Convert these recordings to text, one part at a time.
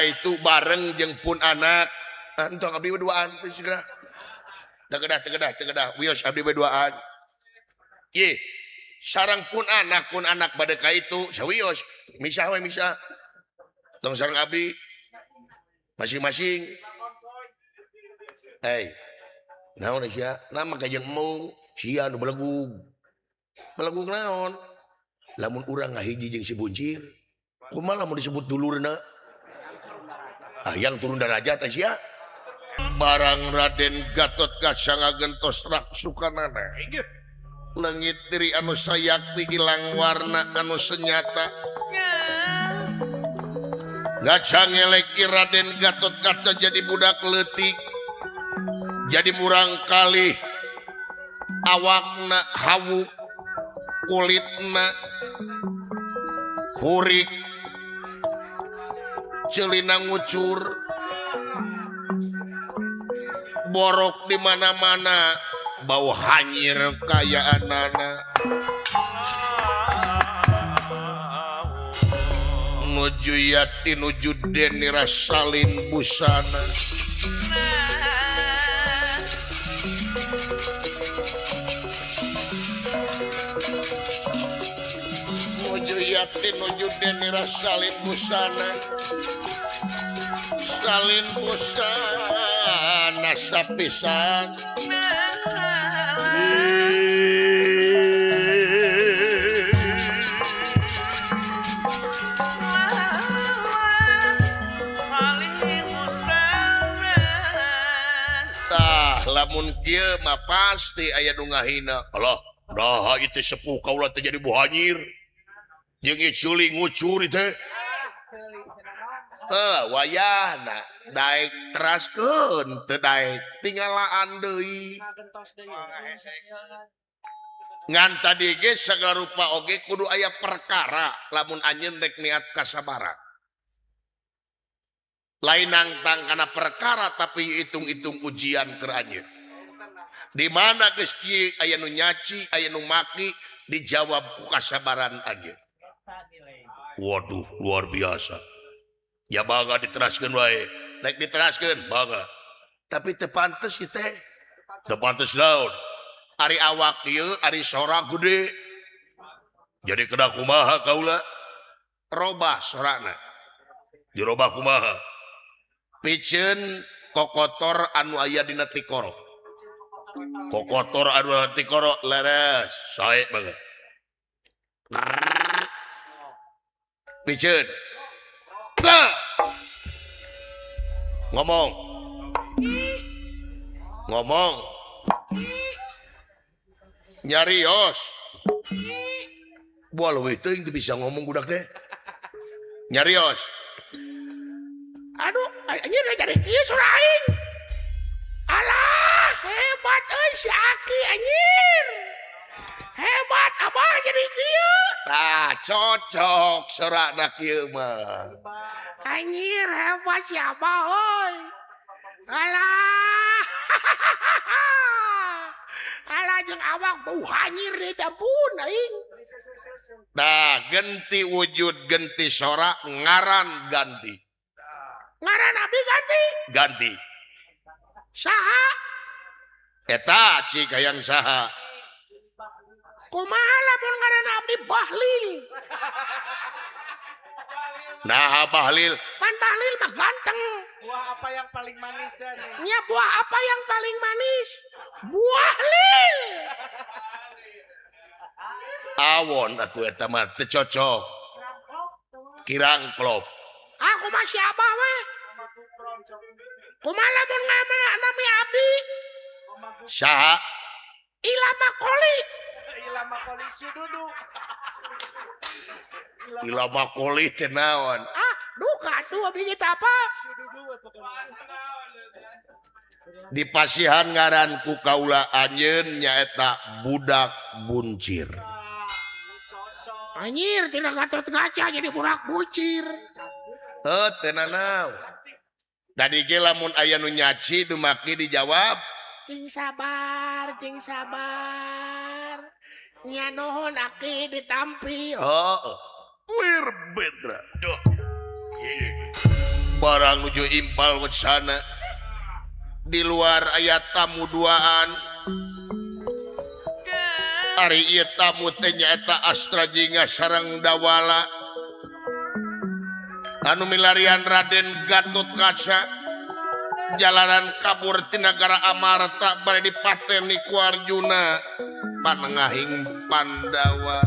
Itu bareng jeung pun anak entong abdi berduaan segera tegedah tegedah tegedah wios abdi berduaan ye sarang pun anak bade ka itu sawios misah we misah tong sarang abdi masing-masing hey naon sia nama ka jeung embung sia nu belegug belegug naon lamun urang ngahiji jeung si buncir kumaha lamun disebut dulurna yang turun derajat sia barang Raden Gatotkaca ngagentos raksukanana leungit diri anu sayakti ilang warna anu senyata ngaca ngeleki Raden Gatotkaca jadi budak leutik jadi murang kali awakna hawu kulitna kurik celina ngucur borok di mana-mana bau hanyir kayaanana nuju yati nuju deni rasalin busana nuju yati nuju deni rasalin busana salin busana sapisan tah lamun kieu mah pasti aya nu ngahina Allah dah ieu teh sepuh kaula teh jadi buhanyir jeung ieu ngucur teh wayahna daek teraskeun teu daek tinggalaan deui ngan tadi ge sagala rupa oge kudu aya perkara lamun anjeun rek niat kasabaran lain nangtang kana perkara tapi hitung-hitung ujian keur anjeun di mana geus kieu aya nu nyaci aya nu maki dijawab ku kasabaran anjeun. Waduh luar biasa. Ya baga diteraskeun wae. Rek diteraskeun baga. Tapi teu pantes ieu teh. Teu pantes naon? Ari awak ieu ari sora gede. Jadi kena kumaha kaula? Robah sorana. Dirobah kumaha? Piceun kokotor anu aya dina tikoro. Kokotor anu aya tikoro leres sae banget. Piceun ngomong ngomong nyarios buah leuwih teuing teu bisa ngomong budak teh nyarios aduh anjir jadi kieu sora aing alah hebat euy si Aki anjir hebat abah jadi kieu tah cocok sorana kieu mah anjir hebat si abah euy alah alah jeung awak bau hanyir deui teh ampun aing tah genti wujud genti sora ngaran ganti ngaran abdi ganti ganti saha eta cik hayang saha kumaha lamun ngaran abdi Bahlil nah Bahlil pan Bahlil mah ganteng buah apa yang paling manis dan nya buah apa yang paling manis buah lil awon atuh eta mah teu cocok kirang klop aku masih abah we kumaha lamun ngaran nami abdi saha Ilama Koli Ilama Koli sududu Ilama Koli teh naon ah duka atuh abdi ge teh apa di pasihan ngaran ku kaula anjeun nyaeta budak buncir. Anjir tina Gatot Kaca jadi budak bucir. Heuh teu nanaon. Tadi ge lamun aya nu nyaci dumaki dijawab. Cing sabar, cing sabar. Nya nuhun aki ditampi. Heeh. Lir bedra. Duh. Barang nuju impal wacana. Di luar aya tamu duaan. Ari ieu tamu teh nyaeta Astra Jingga sareng Dawala. Anu milarian Raden Gatot Kaca. Jalanan kabur ti nagara Amarta bade dipateni ku Arjuna panengahing Pandawa.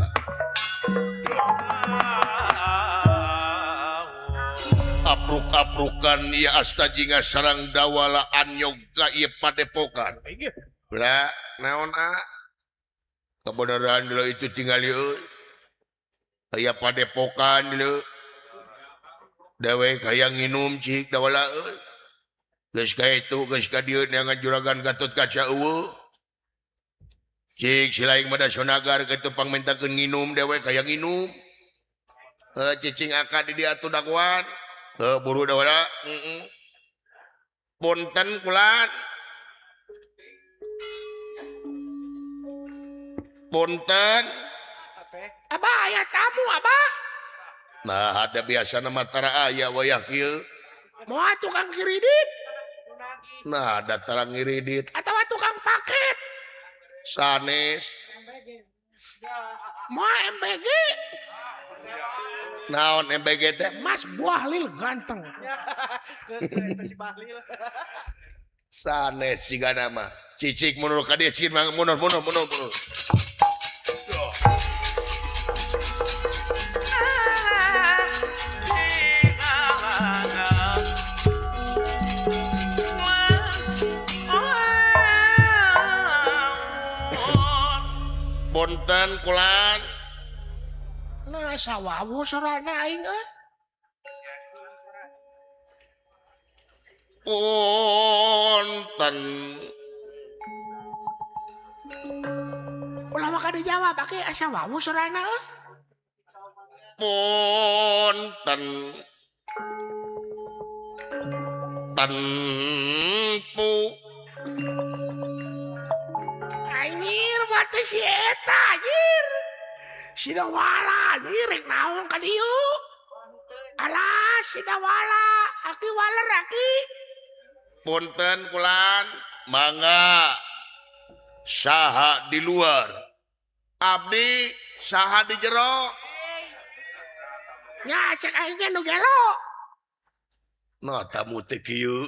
Apruk-aprukan ieu Asta Jingga sareng Dawala anyog ka ieu padepokan. Bla naon a? Kebenaran dulu itu tinggal euy. Aya padepokan dulu. Dewek hayang nginum cik Dawala euy. Geus ka itu geus ka dieu neangan juragan Gatot Kaca eueuh. Cik silaing mah da sonagar kitu pangmentakeun nginum dewek hayang nginum. Heuh cicing akad di dieu atuh dagoan. Heuh buru Dawala. Heeh. Punten kulan. Punten. Abah aya tamu abah. Nah ada biasana mah tara aya wayah kieu. Moal tukang kredit. Nah ada tara ngiridit. Atawa tukang paket. Sanes. Moal MBG. Naon MBG teh? Mas Bahlil ganteng. Sanes sigana mah. Cicik mundur ka dieu cicik mundur mundur mundur mundur. Punten kulan. Nah sawawu sorana aing euy. Punten. Ulah maka dijawab aki asa wawu sorana euy. Punten. Tenpu. Anjir mati si eta anjir. Si Dawala anjir rek naon ka dieu. Alah si Dawala, aki waler aki. Punten kulan, mangga. Saha di luar. Abdi saha di jero. Nya cek aing ge nu gelo. Nah tamu teh kieu.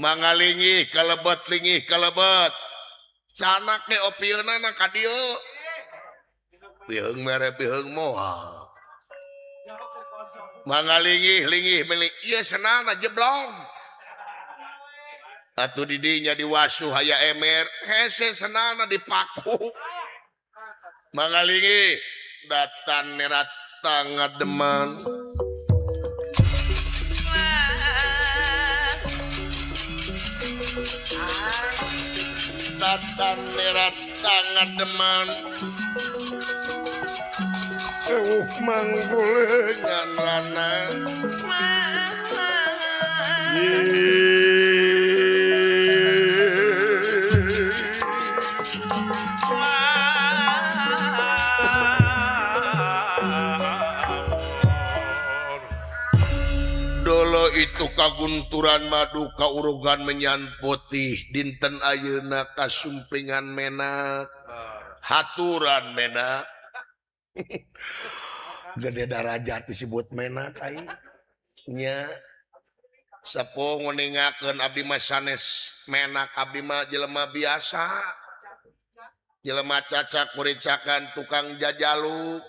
Mangga lingih kalebet lingih kalebet. Canak ge opieunana ka dieu. Piheung mere piheung moal. Mangga lingih lingih milik ieu senana jeblong. Atuh di dinya diwasuh aya emer, hese senana dipaku. Mangga lingih datan nerata ngademan. Datan nerata ngademan. Eueuh manggulengan rana. Dolo itu kagunturan madu kaurugan menyan putih dinten ayeuna kasumpingan menak haturan menak. Gede darajat disebut menak aing nya. Sepuh nguningakeun abdi mah sanes menak, abdi mah jelema biasa, jelema cacak muricakan tukang jajaluk.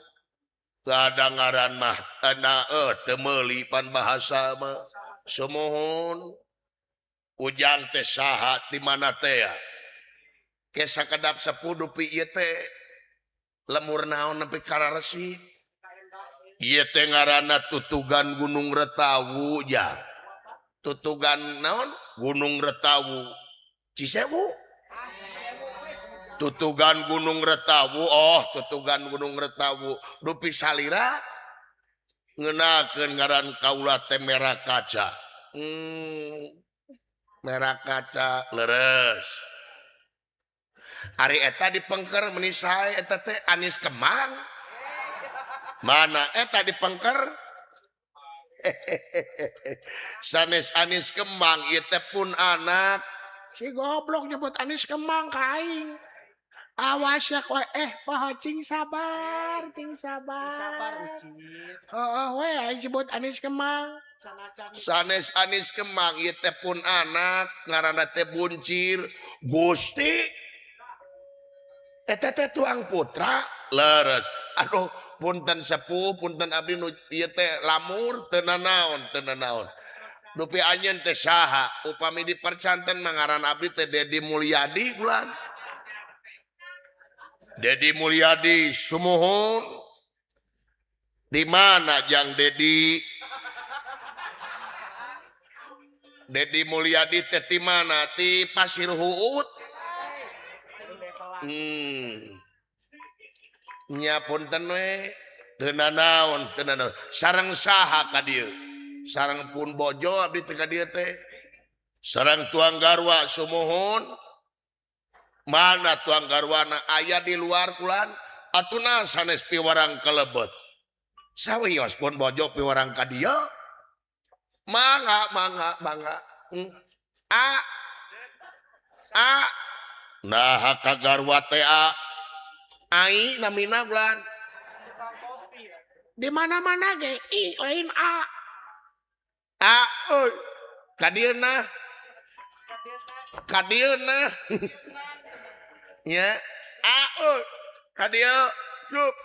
Kada ngaran mah teu meuli pan bahasa mah. Sumuhun ujang teh saha ti mana teh ya? Ke sakedap sepuh dupi ieu teh lemur naon nepi kararesik. Ieu teh ngaranna tutugan Gunung Retawu ja. Tutugan naon? Gunung Retawu. Cisewu. Tutugan Gunung Retawu, oh tutugan Gunung Retawu dupi salira ngenakeun ngaran kaula teh merah kaca. Merah kaca leres. Ari eta dipengker meni sae eta teh Anis Kemang. Mana eta dipengker? Sanes Anis Kemang ieu teh pun anak. Si goblok nyebut Anis Kemang ka aing. Awas ya kowe poho cing sabar, cing sabar. Cing sabar ucit. Heeh we aing sebut Anis Kemang. Sanes Anis Kemang ieu teh pun anak ngaranna teh Buncir. Gusti eta teh tuang putra leres. Aduh punten sepuh, punten abdi nu ieu teh lamur teu nanaon, teu nanaon. Dupi anjeun teh saha? Upami dipercanten mah ngaran abdi teh Dedi Mulyadi bulan. Dedi Mulyadi sumuhun. Di mana jang Dedi? Dedi Mulyadi teh di mana? Di Pasir Huut. Nya punten we teu nanaon, teu nanaon. Sareng saha ka dieu? Sareng pun bojo abdi teh ka dieu teh. Sareng tuang garwa sumuhun. Mana tuang garwana aya di luar kulan atuna sanes piwarang kelebet. Sawios pun bojo piwarang ka dieu. Mangga mangga mangga. A A nah ka garwa teh a ai namina bulan. Di mana-mana ge i lain a. A euy ka dieu nah. Ka dieu nah. Nya a euy ka dieu cup.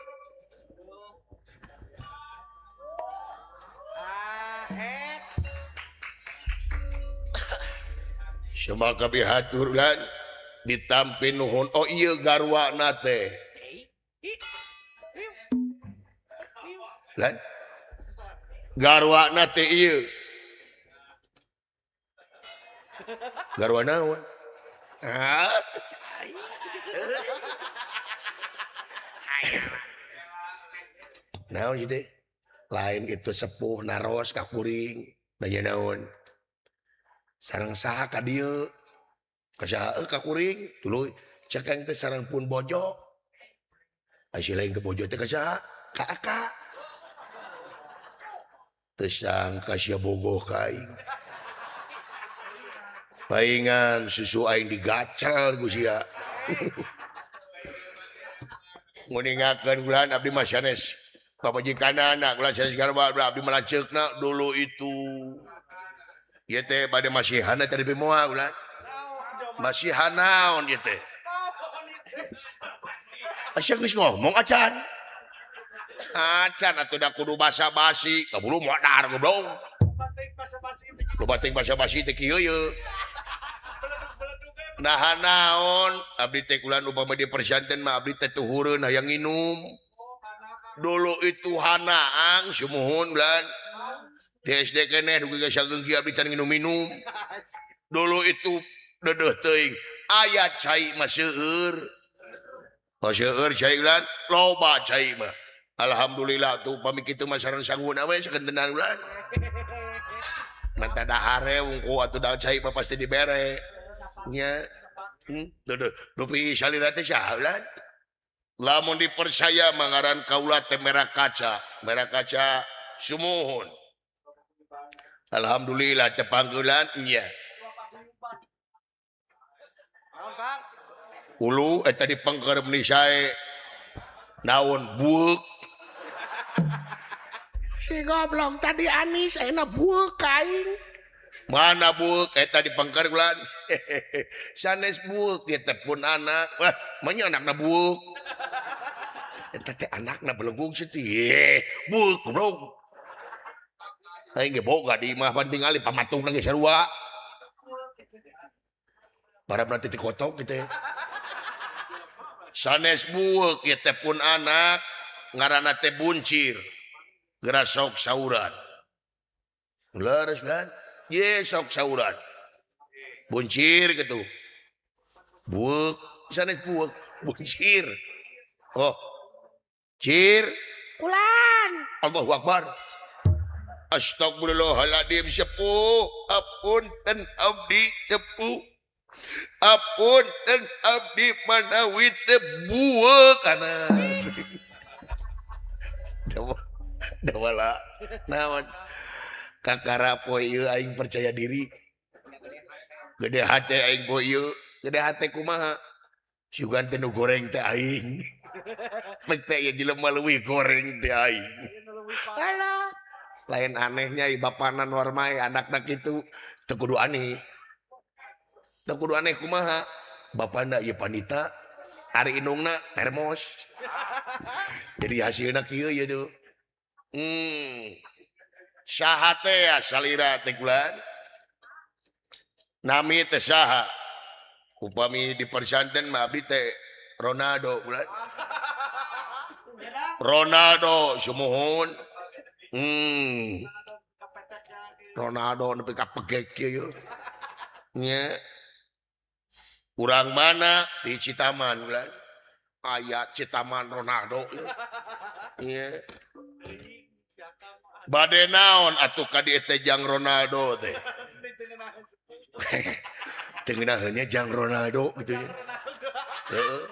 Sumaka bihatur lan ditampi nuhun. Oh ieu garwana teh. Lan garwana teh ieu. Garwa naon? Ah. Naon sih teh? Lain itu sepuh naros ka kuring nanya naon. Sareng saha ka dieu? Ka saha ka kuring? Tuluy cek aing teh sareng pun bojo. Ai si lain ke bojo teh ka saha? Ka aka. Teu sangka sia bogoh ka aing. Paingan susu aing digacal ku sia. Nguningakeun bulan abdi mah sanes pamajikanana ulah sanes garwa abdi mah lanceukna dulu itu. Ieu teh bade masihana teh di moal ulah. Masihan naon ieu teh? Asa geus ngomong acan. Acan atuh da kudu basa-basi, kaburu modar goblok. Loba teuing basa-basi teh kieu ye. Nah naon abdi teh kulan upama dipersanten mah abdi teh tuhureun hayang nginum. Dulu itu hanaang sumuhun bulan. Di SD keneh dugi ka sageung abdi can nginum-minum. Dulu itu dedeuh teuing aya cai mah seueur. Seueur cai bulan loba cai mah. Alhamdulillah tuh pami kitu mah sareng sanguna we sakentenan bulan. Manta dahare wungku atuh da cai mah pasti dibere. Nya. Duh dupi salira teh saha ulan? Lamun dipercaya mangaran kaula teh merah kaca sumuhun. Alhamdulillah tepanggulan nya. Ulu eta dipengker meuni sae. Naon bueuk. Si goblok tadi Anis ayeuna bueuk ka aing. Mana bueuk eta dipengker ulan. Sanes bueuk ieu teh pun anak. Wah, manya anakna bueuk. Eta teh anakna belegung seuti. Bueuk goblok. Aing ge boga di imah pan tingali pamatungna ge sarua. Barabna teh kotok kitu. Sanes bueuk ieu teh pun anak ngaranna teh Buncir. Geura sok sauran. Leres bulan. Ye sok sauran. Buncir gitu. Bueuk sanes bueuk. Buncir. Oh. Cir. Kulan. Allahu Akbar. Astagfirullahaladzim sepuh. Apunten abdi sepuh. Apunten abdi manawi teu bueuk kana. Dawala naon kakara poe ieu aing percaya diri. Gede hate aing poe ieu, gede hate kumaha? Sugan teh nu goreng teh aing. Pek teh ieu jelema leuwih goreng teh aing. Alah, lain anehnya ieu bapana nu armae anakna kitu teu kudu aneh. Teu kudu aneh kumaha? Bapana ieu panita, ari indungna termos. Jadi hasilna kieu ieu tuh. Saha teh salira teh kulan? Nami teh saha? Upami di persanten mah abdi teh Ronaldo kulan. Ronaldo sumuhun. Ronaldo nepi ka pegek kieu. Nya. Urang mana di Citaman kulan? Aya Citaman Ronaldo. Nya. Bade naon atuh ka dieu teh jang Ronaldo teh. Teu ngeunaheunnya jang Ronaldo gitu nya. Heeh.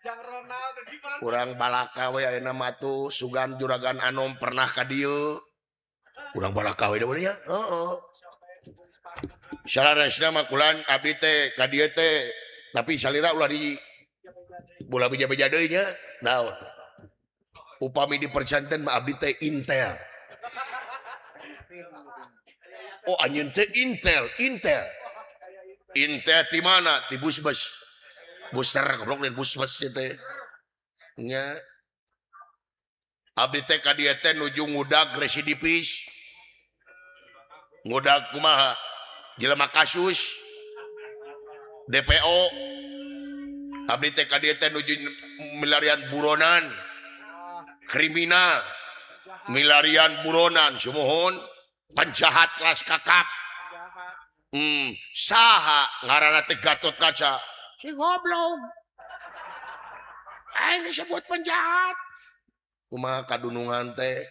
Jang Ronaldo gimana? Urang balaka we ayeuna mah tuh sugan juragan anom pernah ka dieu. Urang balaka we da nya. Heeh. Salaresna mah kulan abdi teh ka dieu teh tapi salira ulah di bola beja-beja deui nya. Naon? Upami di persanten mah abdi teh Intel. Oh anjeun teh Intel, Intel. Intel ti mana? Ti busbes. Buser goblok lain busbes teh. Nya. Abdi teh ka dieu teh nuju ngudag residivis. Ngudag kumaha? Jelema kasus. DPO. Abdi teh ka dieu teh nuju milarian buronan. Kriminal, milarian buronan, sumuhun, penjahat kelas kakap. Saha ngaranna teh Gatot Kaca. Si goblok. Aing disebut penjahat. Kumaha kadunungan teh?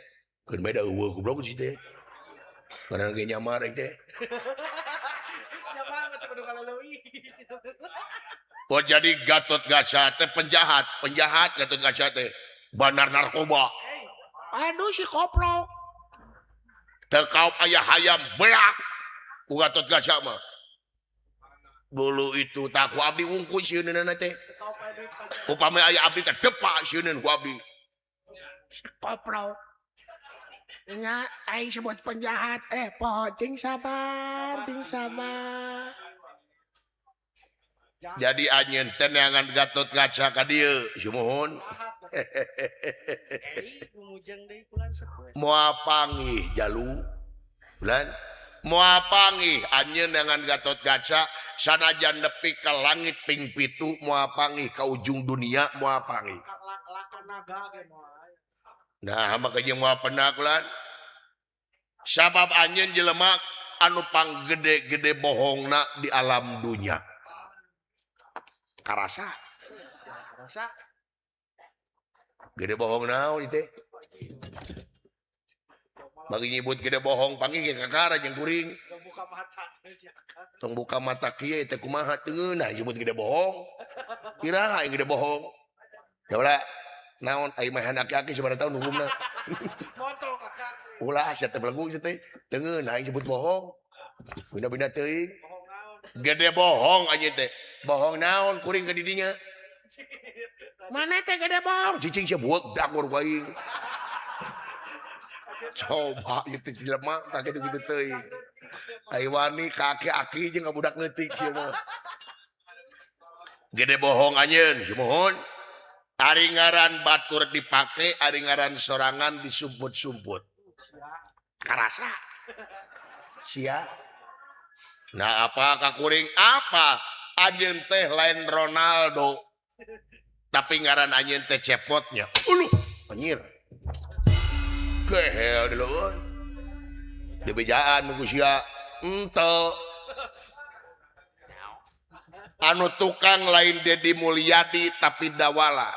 Keun bae da eueuh goblok si teh. Ngaranna ge nyamar aing teh. Nyamar mah teu kudu kaleuwih. Oh jadi Gatot Kaca teh penjahat, penjahat Gatot Kaca teh. Bandar narkoba. Aduh si koplok. Tekau ayah hayam beak. Ku Gatot Kaca mah. Dulu itu tak ku abdi wungkul sieunna teh. Upami aya abdi teh depak sieun ku abdi. Si koplok. Nya aing sebut penjahat poho cing sabar, cing sabar. Jadi anjeun teh neangan Gatot Kaca ka dieu, sumuhun. Moal panggih jalu bulan moal panggih anjeun dengan Gatot Kaca sanajan nepi ka langit ping pitu moal panggih ka ujung dunia moal panggih. Nah maka jeung moal pendak bulan sabab anjeun jelema anu panggede-gede bohongna di alam dunia. Karasa. Karasa. Gede bohong naon teh? Bagi nyebut gede bohong panggih ge kakara jeung kuring. Tong buka mata. Tong buka mata kieu teh kumaha teu ngeunah nyebut gede bohong. Iraha aing gede bohong. Ya ulah naon aing mah aki-aki sabaraha tahun hukumna. Moto kakak. Ulah sia teh belegung sia teh teu ngeunah aing nyebut bohong. Bina-bina teuing. Gede bohong anjeun teh. Bohong naon kuring ka didinya. Mana teh gede bohong? Cicing sia bueuk dangor ku aing. Coba ieu teh jelema tah kitu-kitu teuing. Ai wani ka aki-aki jeung ka budak leutik sia mah. Gede bohong anjeun, sumuhun. Ari ngaran batur dipake, ari ngaran sorangan disumput-sumput. Karasa. Sia. Nah apa ka kuring apa? Anjeun teh lain Ronaldo. Tapi ngaran anjeun teh cepotnya. Uluh, anjir. Kehel dulu euy. Dibejaan ku sia. Ente. Anu tukang lain Dedi Mulyadi tapi Dawala.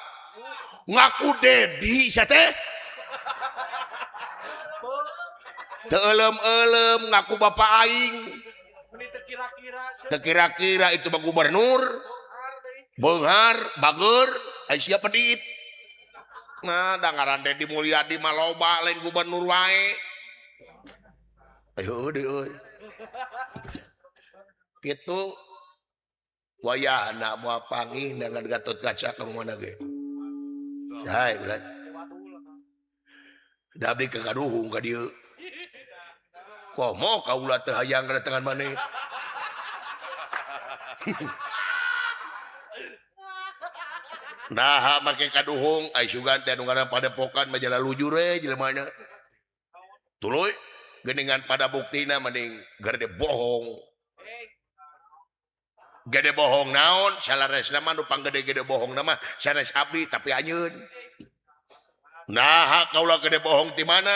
Ngaku Dedi sia teh. Teu eulem-eulem ngaku bapak aing. Teu kira-kira itu mah gubernur. Beunghar, bager, ai sia pedit. Nah, da ngaran Dedi Mulyadi mah loba lain gubernur wae. Ayo deui euy. Kitu wayahna moal pangih dengan Gatot Kaca ka mana ge. Hai ulah. Da abdi kagaduhung ka dieu. Komo kaula teu hayang kedatangan maneh. Nah, make kaduhung ai sugan teh anu ngaran padepokan majalah lujur we jelemana. Tuluy geuningan pada buktina mending gede bohong. Gede bohong naon salaresna mah nu panggede-gede bohong na mah sanes abdi tapi anjeun. Nah, kaula gede bohong ti mana?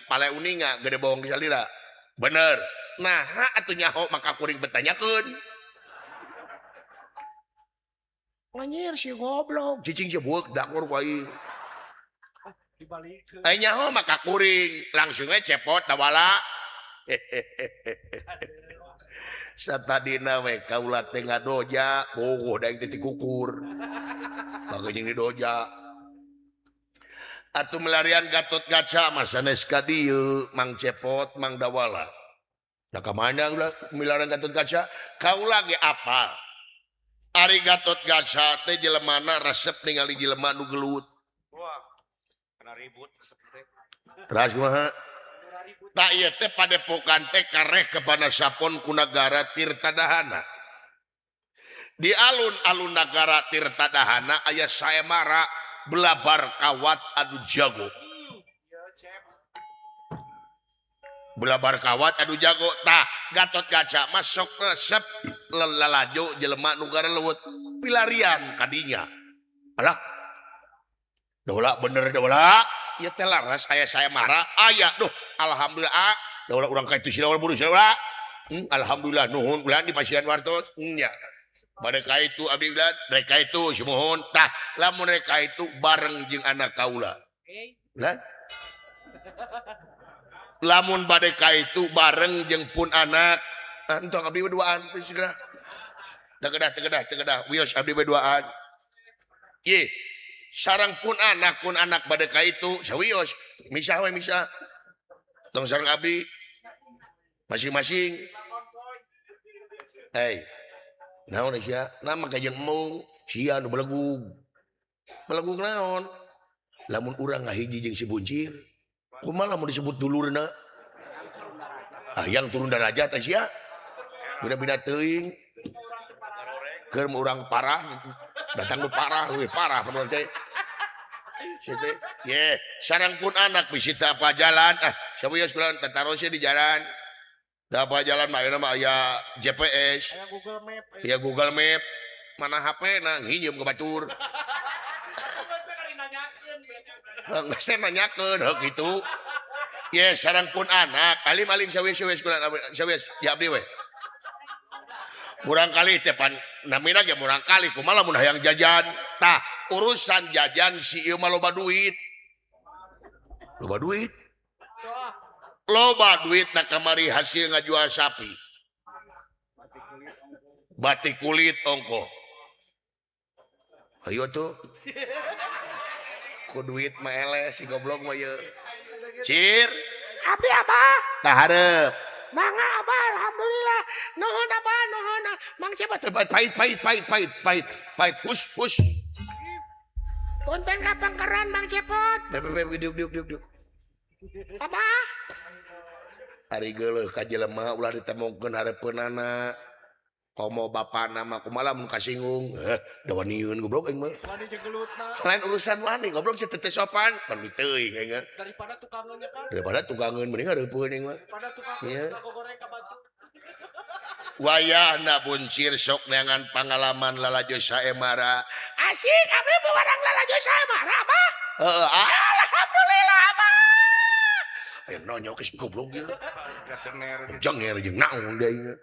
Pale uninga gede bohong di salira. Bener. Nah, atuh nyaho maka kuring betanyakeun. Anjir si goblok, cicing si bueuk dakor ku aing. Dibalikeun. Ai nyaho maka kuring, langsung we cepot Dawala. Satadina we kaula teh ngadoja, bogoh da aing teh tikukur. Maka jeung didoja. Atuh melarian Gatot Kaca mah sanes ka dieu, Mang Cepot, Mang Dawala. Nah ka mana ulah milarian Gatot Kaca? Kaula ge apal. Ari Gatot Kaca teh jelemana resep ningali jelema nu gelut. Wah, kena ribut resep teh. Teras kumaha? Tak ieu teh padepokan teh kareh kepada sapon ku nagara Tirtadahana. Di alun-alun nagara Tirtadahana aya saemara belabar kawat adu jago. Belabar kawat adu jago. Tah Gatot Kaca mah sok resep lelajo jelema nu garelewet pilarian kadinya. Alah. Dola bener dola. Ieu teh laras aya saemara aya duh alhamdulillah dola urang ka itu si dola buru si dola. Alhamdulillah nuhun ulah di pasian wartos. Nya. Bade ka itu abdi ulah rek ka itu sumuhun. Tah lamun rek ka itu bareng jeung anak kaula. Ulah. Lamun bade ka itu bareng jeung pun anak. Entong abdi berduaan segera. Tegedah tegedah tegedah wios abdi berduaan. Ye. Sarang pun anak bade ka itu sawios misah we misah. Tong sareng abdi masing-masing. Hei. Naon sia? Nama ka jeung embung, sia nu belegug. Belegug naon? Lamun urang ngahiji jeung si Buncir, kumaha lamun disebut dulurna? Ah, yang turun darajat teh sia. Beda-beda teuing. Keur urang parah, datang nu parah, leuwih parah menurut teh. Ye, sareng pun anak bisi teu apa jalan. Ah, sawios kula tataros di jalan. Teu apa jalan mah ayeuna mah aya GPS. Aya Google Map. Aya Google Map. Mana HP na nginjem ke batur. Geus teh nanyakeun heuh kitu. Ye, sareng pun anak, alim-alim sawios kula sawios ya abdi we. Murang kali teh pan namina ge murang kali kumaha lamun hayang jajan. Tah, urusan jajan si ieu mah loba duit. Loba duit. Loba duit na kamari hasil ngajual sapi. Batik kulit ongko. Ayo tuh. Ku duit mah eleh si goblok mah ieu. Cir. Abdi abah. Tah hareup. Mangga abah alhamdulillah. Nuhun abah nuhun. Mang siapa tuh? Pahit pahit pahit pahit pahit pahit hus hus. Punten ka pangkeran Mang Cepot. Diuk diuk diuk diuk. Abah. Ari geuleuh ka jelema ulah ditemongkeun hareupeunana. Komo bapana mah kumaha lamun kasinggung. Heh, da waniun goblok aing mah. Wani jeung gelutna. Lain urusan wani goblok sia teu sopan, pan teuing aing mah. Daripada tukangeun nya kan. Daripada tukangeun mending hareupeun aing mah. Daripada tukangeun tukang goreng ka batur. Wayahna buncir sok neangan pangalaman lalajo saemara. Asik abdi bewarang lalajo saemara abah. Heeh, alhamdulillah abah. Aya nonyok geus goblok ieu. Gadenger Jenger jeung naon deui ieu.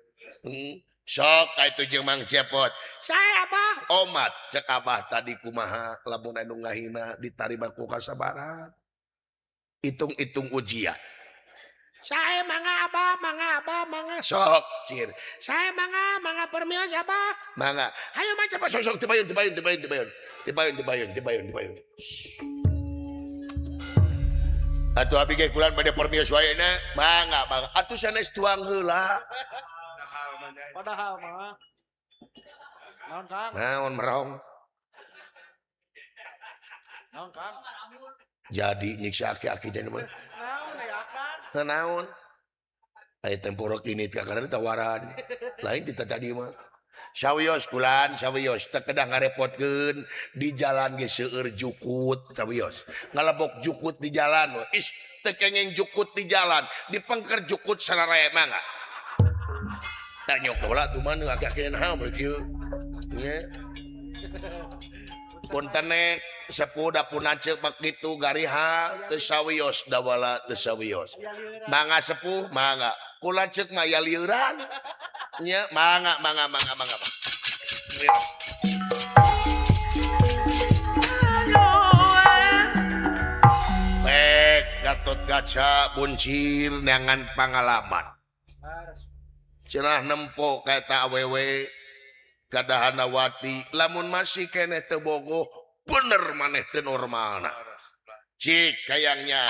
Sok ka itu jeung Mang Cepot. Saya Abah. Omat cek Abah tadi kumaha lamun anu ngahina ditarima ku kasabaran. Hitung-hitung ujian. Saya mangga Abah, mangga Abah, mangga. Sok cir. Saya mangga, mangga permios Abah. Mangga. Hayo mah cepat sok sok tibayun tibayun tibayun tibayun. Tibayun tibayun tibayun tibayun. Atuh abi ge kulan bade permios wae na. Mangga mangga. Atuh sanes tuang heula. Padahal mah. Naon Kang? Naon merong. Naon Kang? Jadi nyiksa aki-aki teh mah. Naon aya akan? Naon? Aya temporok ini kakara ditawaran. Lain ti tadi mah. Sawios kulan, sawios teu kedah ngarepotkeun di jalan ge seueur jukut sawios. Ngalebok jukut di jalan. Is teu kenging jukut di jalan, dipengker jukut sararea mangga. Tanyok bola tuh mana aki-aki naon kieu. Nya. Punten sepuh da pun aceuk kitu gariha teu sawios dawala teu sawios. Mangga sepuh mangga. Kula ceuk mah ya lieuran. Nya mangga mangga mangga mangga. Pek Gatot Kaca buncir neangan pangalaman. Cenah nempo ka eta awewe Kadahanawati lamun masih keneh teu bogoh bener maneh teu normalna. Cik kayangnya.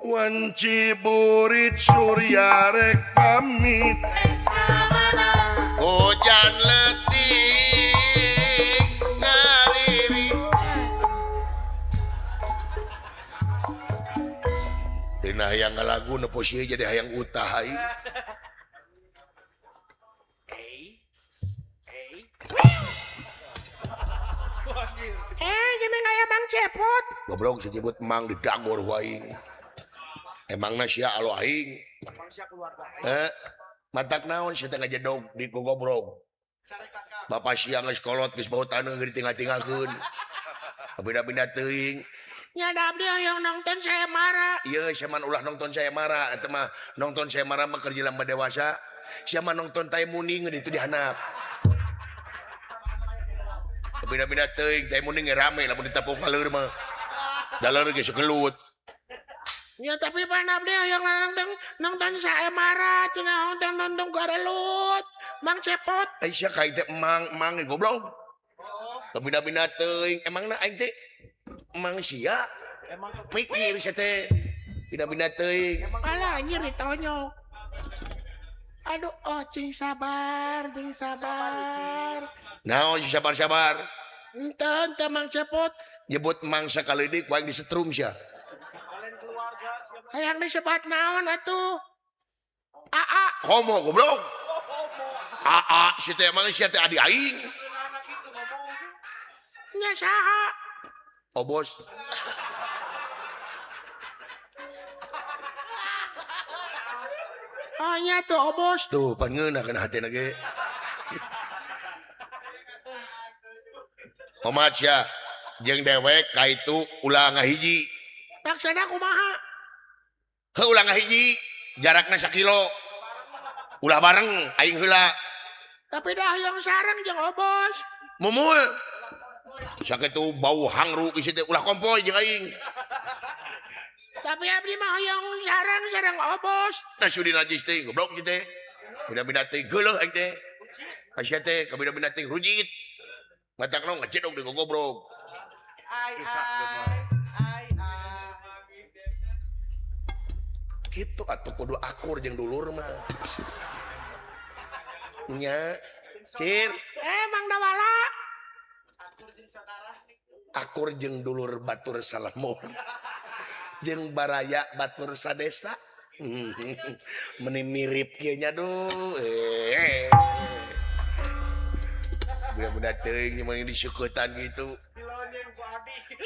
Wanci burit surya rek pamit hujan letik ngariri tina hayang ngalagu nepo sieun jadi hayang utah aing. Gini aya Mang Cepot. Goblok disebut Mang didagor ku aing. Emangna sia alo aing. Emang sia keluarga aing. Matak naon sia teh ngajedog di gogobrog. Bapak sia geus kolot geus bau taneuh ditinggal-tinggalkeun. Beda-beda teuing. Nya da abdi hoyong nonton saya marah. Ieu sia mah ulah nonton saya marah, eta mah nonton saya marah mah keur jelema dewasa. Sia mah nonton tai muning itu dihanap. Beda-beda teuing tai muning rame lamun ditepuk kaleur mah. Dalar geus gelut. Ya tapi pan abdi hoyong nonton saya marah cenah nonton nonton garelut Mang Cepot. Ai sia ka teh emang emang goblok. Beda-beda teuing emangna aing teh emang sia. Emang mikir sia teh. Beda-beda teuing. Alah anjir ditonyok. Aduh, oh cing sabar, cing sabar. Naon si sabar-sabar? Ente, ente Mang Cepot. Nyebut mang sakali deui ku aing disetrum sia. Hayang disebat naon atuh? Aa. Komo goblok. Aa si teh emang sia teh adi aing. Nya saha? Obos. Oh nya tuh obos. Tuh pan ngeunah kana hatena ge. Omat sia jeung dewek ka itu ulah ngahiji. Maksudna kumaha? Heuh ulah ngahiji, jarakna sakilo. Ulah bareng aing heula. Tapi dah hoyong sareng jeung obos. Mumul. Sakitu bau hangru isi teh ulah kompoy jeung aing. Tapi abdi mah hoyong sareng sareng obos. Tah sudi najis teh goblok kieu teh. Beda-beda teh geuleuh aing teh. Sia teh kabeda-beda teh rujit. Matak naon ngecedog deui gogobrog. Ai ai ai ai. Kitu atuh kudu akur jeung dulur mah. Nya, cir. Mang Dawala. Akur jeung saudara. Akur jeung dulur batur salamor. jeung baraya batur sadesa. Meni mirip kieu nya duh. Budak-budak teuing meni diseuketan gitu.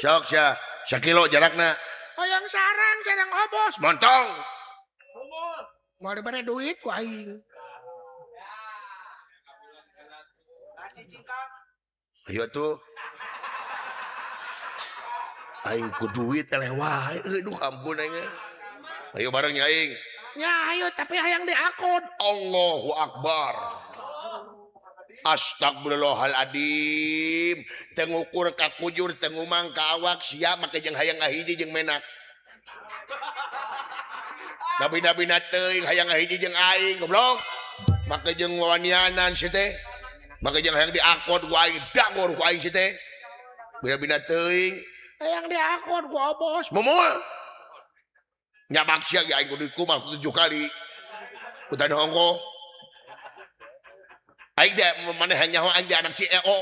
Sok sia, sakilo jarakna. Hoyong sarang sarang obos. Montong. Moal dibere duit ku aing. Ayo tuh. Aing ku duit eleh wae. Aduh ampun aing. Ayo bareng ya aing. Ya ayo tapi hayang diakod. Allahu Akbar. Astagfirullahaladzim. Teu ngukur ka kujur, teu ngumang ka awak sia make jeung hayang ngahiji jeung menak. Nabina-bina teuing hayang ngahiji jeung aing goblok. Make jeung wawanianan si teh. Make jeung hayang diakod ku aing, dagor ku aing si teh. Bina-bina teuing hayang diakod ku obos. Mumul. Nyabak sia ge aing kudu kumaha 7 kali. Utan hongko. Aing teh maneh nyaho aing teh anak CEO.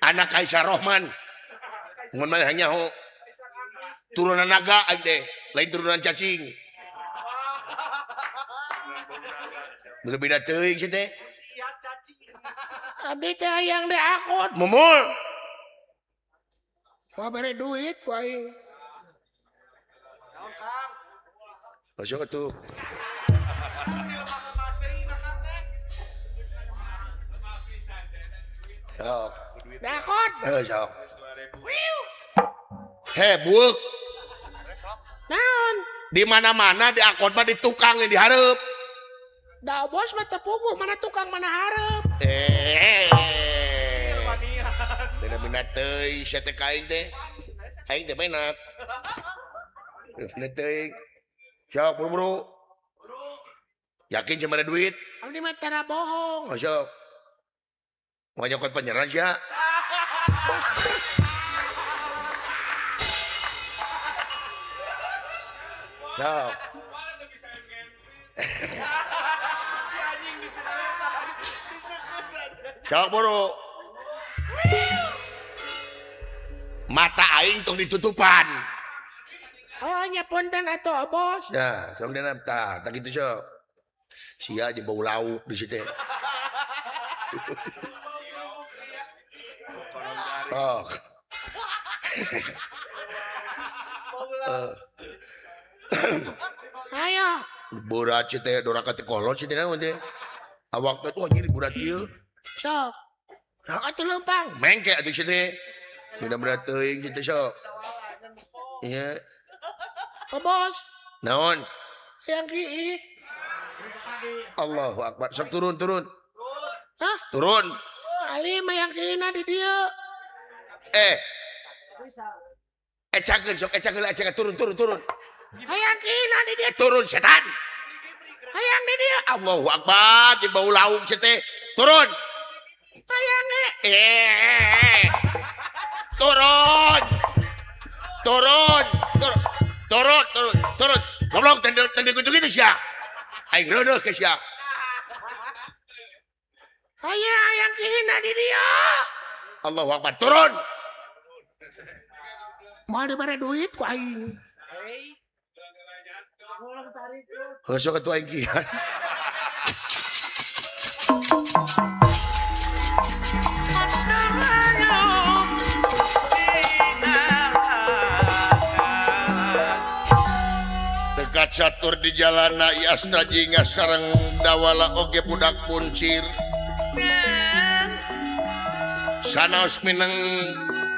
Anak Kaisar Rohman. Mun maneh nyaho turunan naga aing teh, lain turunan cacing. Beda teuing si teh. Abdi teh hayang diakod. Mumul. Moal bere duit ku aing. Naon Kang? Masuk atuh. Sok. Dakot. Heuh sok. He bueuk. Naon? Di mana-mana di akod mah di tukang yang dihareup. Da bos mah teu puguh mana tukang mana hareup. Beda-beda teuing sia teh ka aing teh. Aing teh menak. Beda teuing. Sok buru-buru. Yakin sia mere duit? Abdi mah tara bohong. Oh, sok. Mau nyokot penyerang sia. Sok. Si anjing disekutan. Sok buru. Mata aing tong ditutupan. Oh nya punten atuh bos. Ya, sok dina tah, tah kitu sok. Sia jeung bau lauk di situ. Oh. Ayo. Berat sih teh, doraka teh kolot sih teh naon teh. Awak teh tuh anjir berat ieu. Sok. Atuh leumpang. Mengke atuh sih teh. Beda berat teuing sih teh sok. Iya. Oh, bos. Naon? Yang kieu. Allahu Akbar. Sok turun, turun. Hah? Turun. Ali mah yang kieu di dieu. Ecakeun sok, ecakeun, ecakeun, turun, turun, turun. Hayang kieu di dieu. Turun setan. Hayang di dieu. Allahu Akbar, jeung bau lauk sia teh. Turun. Hayang Turun. Turun. Turun. Turun, turun, turun. Goblok tende tende kudu kitu sia. Aing reuneuh ke sia. Hayang hayang kieu di dieu. Allahu Akbar, turun. Moal dibere duit ku aing. Heuh sok atuh aing kieu. Teka catur di jalana Astra Jingga sareng Dawala oge budak kuncir. Sanaos mineng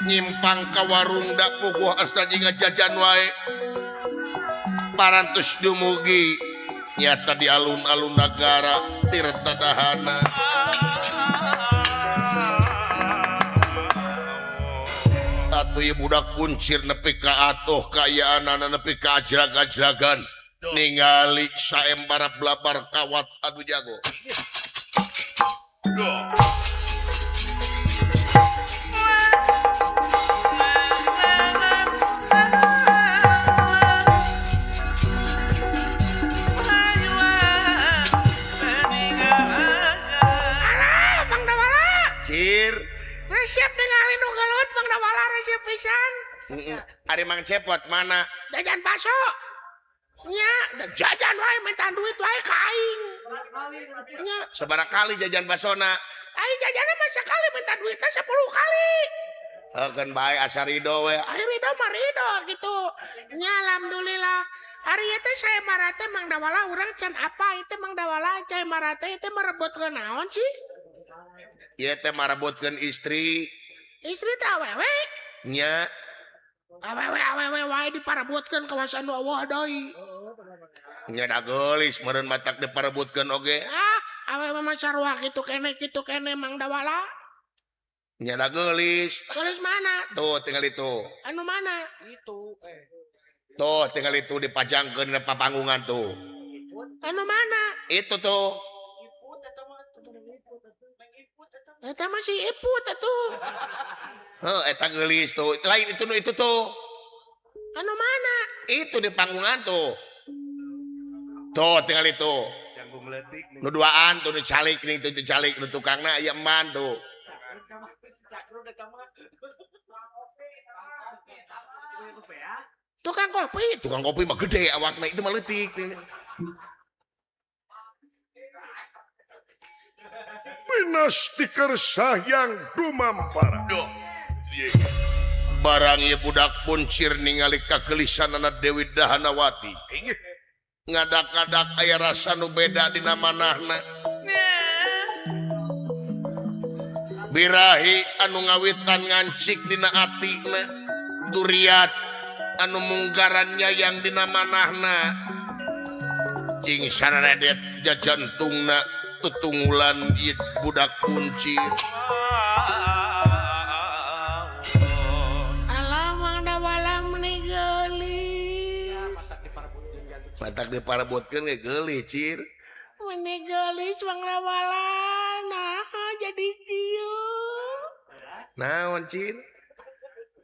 nyimpang ka warung da puguh Astra Jingga jajan wae. Parantos dumugi nyata di alun-alun nagara Tirta Dahana. Atuh ieu budak kuncir nepi ka atuh kaayaanana nepi ka ajrag-ajragan ningali saembara blabar kawat anu jago. Resep ningali nu gelut Bang Dawala resep pisan. Ari Mang Cepot mana? Jajan bakso. Nya, jajan wae minta duit wae ka aing. Nya, sabaraha kali jajan basona? Aing jajanna mah sekali minta duitna 10 kali. Heukeun bae asa ridho we. Ari ridho mah ridho gitu. Nya alhamdulillah. Ari ieu teh saya marate Mang Dawala urang can apa ieu teh Mang Dawala cai marate ieu teh merebutkeun naon sih? Ieu teh marebutkeun istri. Istri teh awewe? Nya. Awewe awewe wae diparebutkeun kawasan nu eueuh deui. Nya da geulis meureun matak diparebutkeun oge. Ah, awewe mah sarua kitu kene Mang Dawala. Nya da geulis. Geulis mana? Tuh tinggal itu. Anu mana? Itu Tuh tinggal itu dipajangkeun di papanggungan tuh. Anu mana? Itu tuh. Eta mah si Iput atuh. Heuh, eta geulis tuh. Lain itu nu itu tuh. Anu mana? Itu di panggungan tuh. Tuh tinggal itu. Janggung leutik nu duaan tuh nu calik nih tuh calik nu tukangna aya eman tuh. Tukang kopi, tukang kopi mah gede awakna itu mah leutik. Pinasti kersah yang dumampara. Barang ieu budak puncir ningali kagelisanana Dewi Dahanawati. Ngadak-ngadak aya rasa nu beda dina manahna. Birahi anu ngawitan ngancik dina atina, duriat anu munggaran nyayang dina manahna. Cing sararedet jajantungna tutunggulan ieu budak kuncir. Alah Mang Dawala meni geulis. Matak diparebutkeun ge geulis cir. Meni geulis Mang Dawala nah jadi kieu. Naon cir?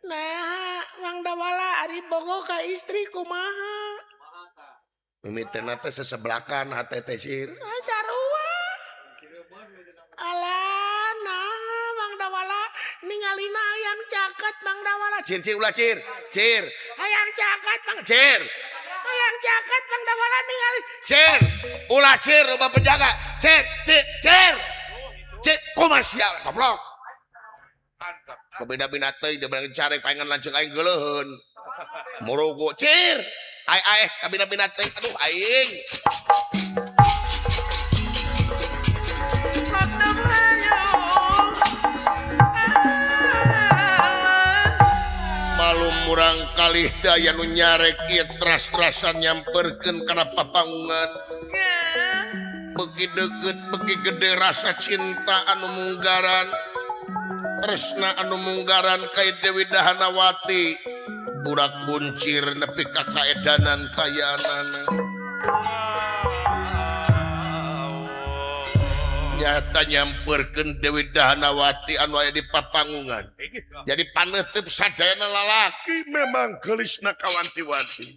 Nah, Mang Dawala ari bogo ka istri kumaha? Mimiteuna teh sesebelakan hate teh cir. Ah, sarua. Alah, nah Mang Dawala ningalina hayang caket Mang Dawala. Cir cir ulah cir. Cir. Hayang caket Mang Cir. Hayang caket Mang Dawala ningali. Cir. Ulah cir loba penjaga. Cir cir cir. Cir kumaha sia goblok. Kabina-bina teuing dia berang carek paengan lanceuk aing geuleuheun. Morogo cir. Ai ai kabina-bina teuing aduh aing. Malum murang kalih daya nu nyarek ieu tras-trasan nyamperkeun kana papanggungan. Beuki deukeut beuki gede rasa cinta anu munggaran. Tresna anu munggaran ka Dewi Dahanawati. Budak buncir nepi ka kaedanan kayanana. Nyata nyamperkeun Dewi Dahanawati anu aya di papanggungan. Jadi paneuteub sadayana lalaki memang geulisna kawanti-wanti.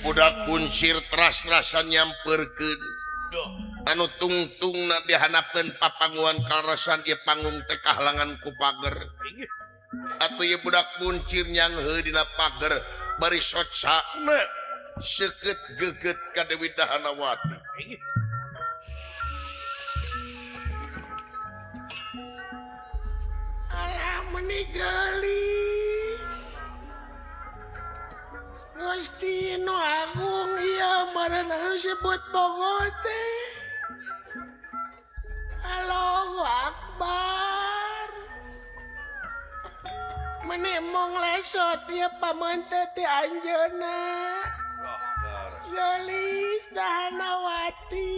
Budak kuncir teras-rasan nyamperkeun anu tungtungna dihanapeun papangguan kaleresan ieu panggung teh kahalangan ku pager. Atuh ieu budak kuncir nyangheuh dina pager bari socana seukeut geugeut ka Dewi Dahanawati. Alah meni geulis. Gusti nu agung ieu meureun anu disebut bogo teh. Allahu Akbar. Meni mung lesot ieu pameunteut ti anjeunna. Gelis Dahanawati.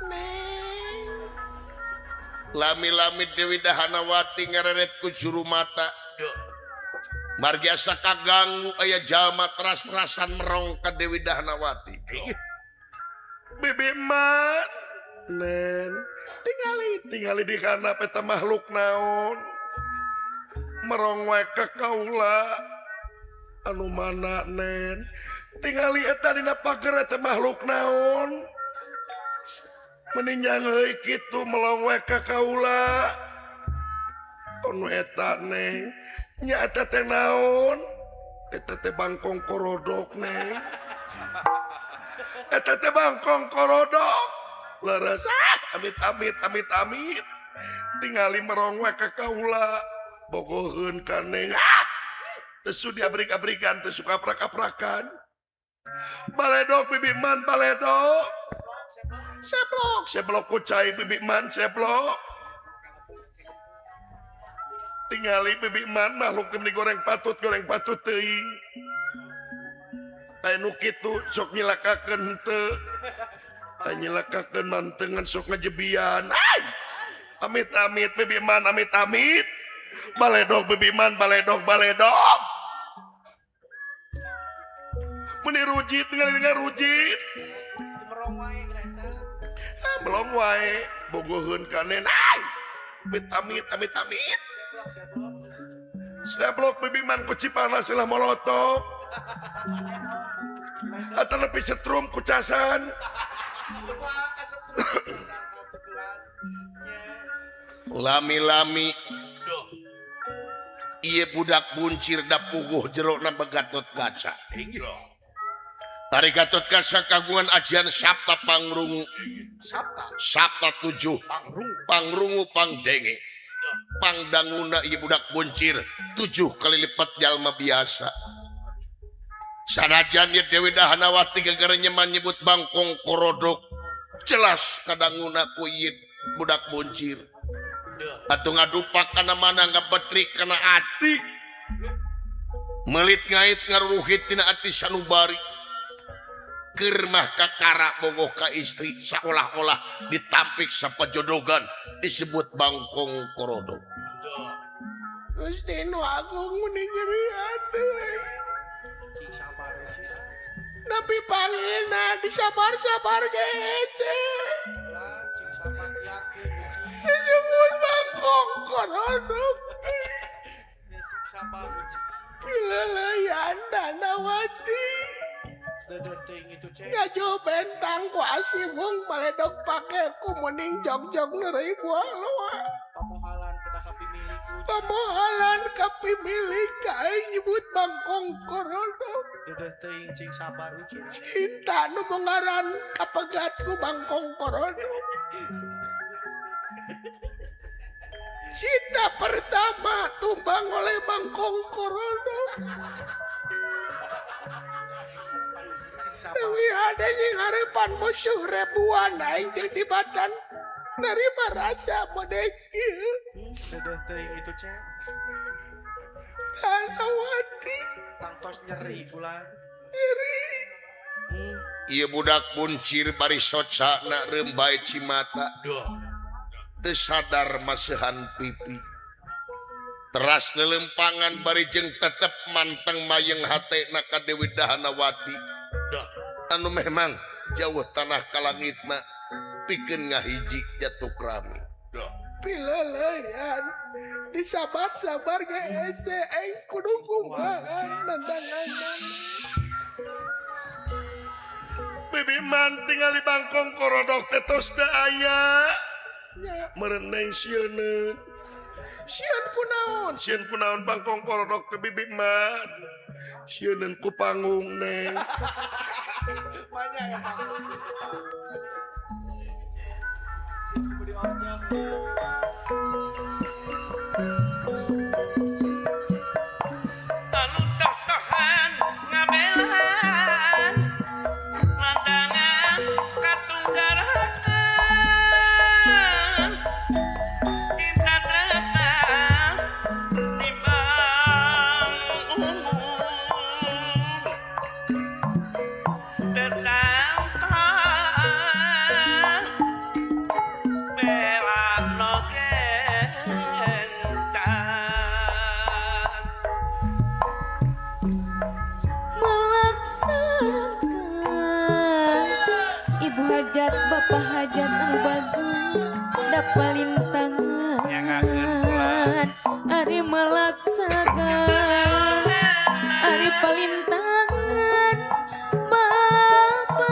Neng. Lami-lami Dewi Dahanawati ngareret ku juru mata. Margi asa kaganggu aya jalma teras-terasan merong ka Dewi Dahanawati. Bibi man. Nen, tingali di kana eta makhluk naon. Merong wae ka kaula. Anu mana nen? Tingali eta dina pager eta makhluk naon. Meninjang heuy kitu melong wae ka kaula. Anu eta neng, nya eta teh naon? Eta teh bangkong korodok neng. Eta teh bangkong korodok. Leres ah, amit amit amit amit. Tingali merong we ka kaula. Bogoheun ka neng. Ah! Teu sudi abrik-abrikan, teu suka prak-prakan. Baledog bibi man baledog. Seblok, seblok ku cai bibi man seblok. Tingali bibi man makhluk teh goreng patut teuing. Aya nu kitu sok nyilakakeun henteu. Nyilakakeun mantengan sok ngajebian. Ay! Amit amit bibi man amit amit. Baledog bibi man baledog baledog. Meni rujit tingali rujit. Merong wae eta. Ah, melong wae bogoheun ka nen. Ay! Amit amit amit amit. Seblok seblok. Seblok bibi man ku cipanas lah molotov. Atau lebih setrum ku casan. Lami-lami ieu budak buncir da puguh jerona Gatot Kaca. Tari Gatot Kaca kagungan ajian Sapta Pangrungu. Sapta 7 Pangrungu pangdenge. Pangdanguna ieu budak buncir 7 kali lipat jalma biasa. Sanajan ye Dewi Dahanawati gegere nyeman nyebut bangkong korodok jelas kadanguna ku ieu budak buncir. Atuh ngadupak kana mana ngabetrik kana ati. Melit ngait ngaruruhit tina ati sanubari. Keur mah kakara bogoh ka istri saolah-olah ditampik sapajodogan disebut bangkong korodok. Gusti nu agung meni nyeri hati. Nabi pangina disabar-sabar gese. Disebut bangkong korodok. Pileleyan Danawati. Ngaju bentang ku asibung baledog pake ku mening jog-jog neureuy buah loa. Pamohalan kapimilik ka aing nyebut bangkong korodok. Dedeh teuing cing sabar uci. Cinta nu mengaran kapegat ku bangkong korodok. Cinta pertama tumbang oleh bangkong korodok. Dewi ada yang ngarepan musuh ribuan aing jeung tibatan nerima rasa modek ieu. Dedeh teuing itu cek. Danawati tangtos nyeri bulan. Nyeri. Ieu budak buncir bari socana reumbai cimata. Teu sadar maseuhan pipi. Teras lelempangan bari jeung tetep manteng mayeng hatena ka Dewi Dahanawati. Anu memang jauh tanah ka langitna pikeun ngahiji jatuh krami. Pileleyan disabar-sabar ge hese aing kudu kumaha nandangan. Bibi man tingali bangkong korodok teh tos teu aya. Meureun neng sieun. Sieun kunaon? Sieun kunaon bangkong korodok teh bibi man. Sieun ku panggung neng. Banyak ya panggung sih. Beli ojek. Anu toh-tohan ngabelaan landangan katunggarakan cinta tresna timbang umur. jalan ari melak saga ari palintangan bapaleran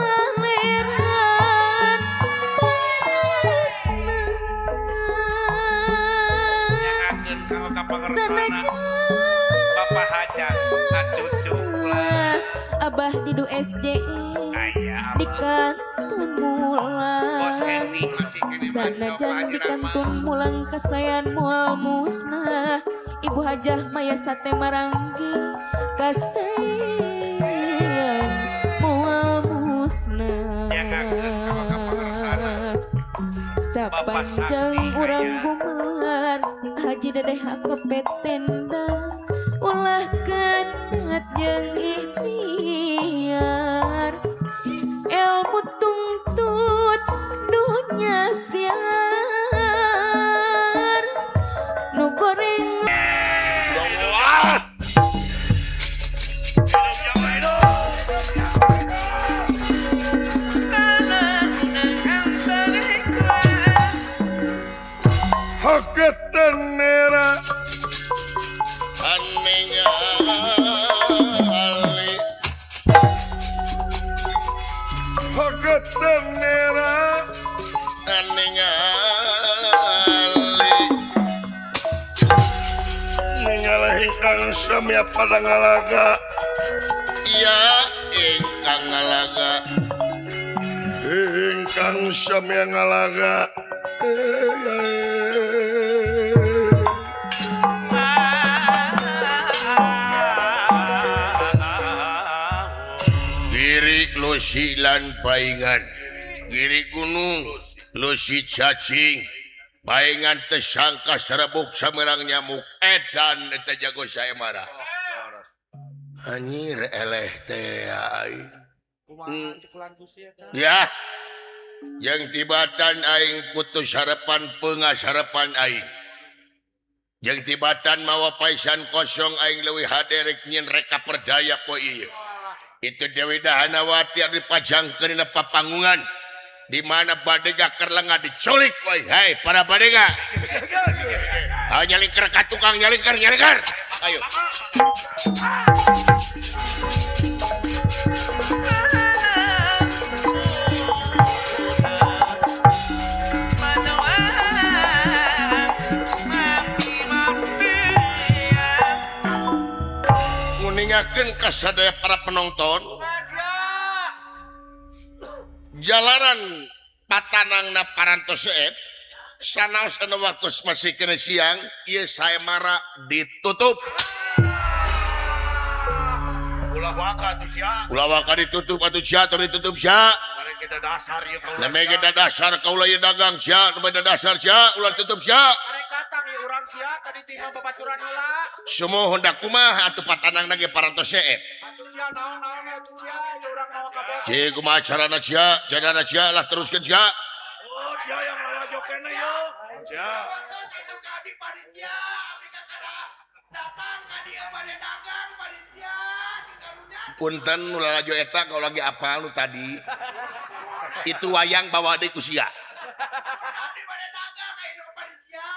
pangesna nyangakeun ka pangersana Bapak Hajat cucu ulah Abah didu SJS di kantun mulang sanajan di kantun mulang kasayan moal musnah Ibu Hajah Maya Sate Maranggi kasayan moal musnah sapanjang urang gumelar Haji Dedeh akepet tenda ulah kenat jeung ikhtiar ilmu tungtut dunya siar nu goreng haketan nera ingkang samya pada ngalaga iya ingkang ngalaga ingkang samya ngalaga Giri lusi lan paingan Giri gunung lusi cacing paingan tersangka serebuk samerang nyamuk edan eta jago saya marah anjir eleh teh aing ya yang tibatan aing putus harapan pengas harapan aing yang tibatan mawa paisan kosong aing leuwih hade rek nyin reka perdaya poe ieu itu Dewi Dahanawati anu dipajangkeun dina papanggungan di mana badega keur lengah diculik woy. Hei para badega ayo nyalingker ka tukang nyalingker nyalingker ayo nguningakeun ka sadaya para penonton jalanan patanangna parantos seep sanaos anu waktu masih kena siang ieu saemara ditutup ulah waka atuh sia ulah waka ditutup atuh sia atuh ditutup sia mare kita dasar ieu kaula name ge dasar kaula ieu dagang sia nu dasar sia ulah tutup sia mare datang ieu urang sia tadi ti mah babaturan heula sumuhun da kumaha atuh patanangna ge parantos seep sia naon-naon atuh sia ieu urang mawa kabeh ceu kumaha carana sia carana sia lah teruskeun sia oh sia yang lalajo keneh yo sia atuh ka abdi panitia abdi ka datang ka dieu bade dagang panitia karunya punten nu lalajo eta kau lagi apal nu tadi itu wayang bawa deui ku sia abdi bade dagang aya nu panitia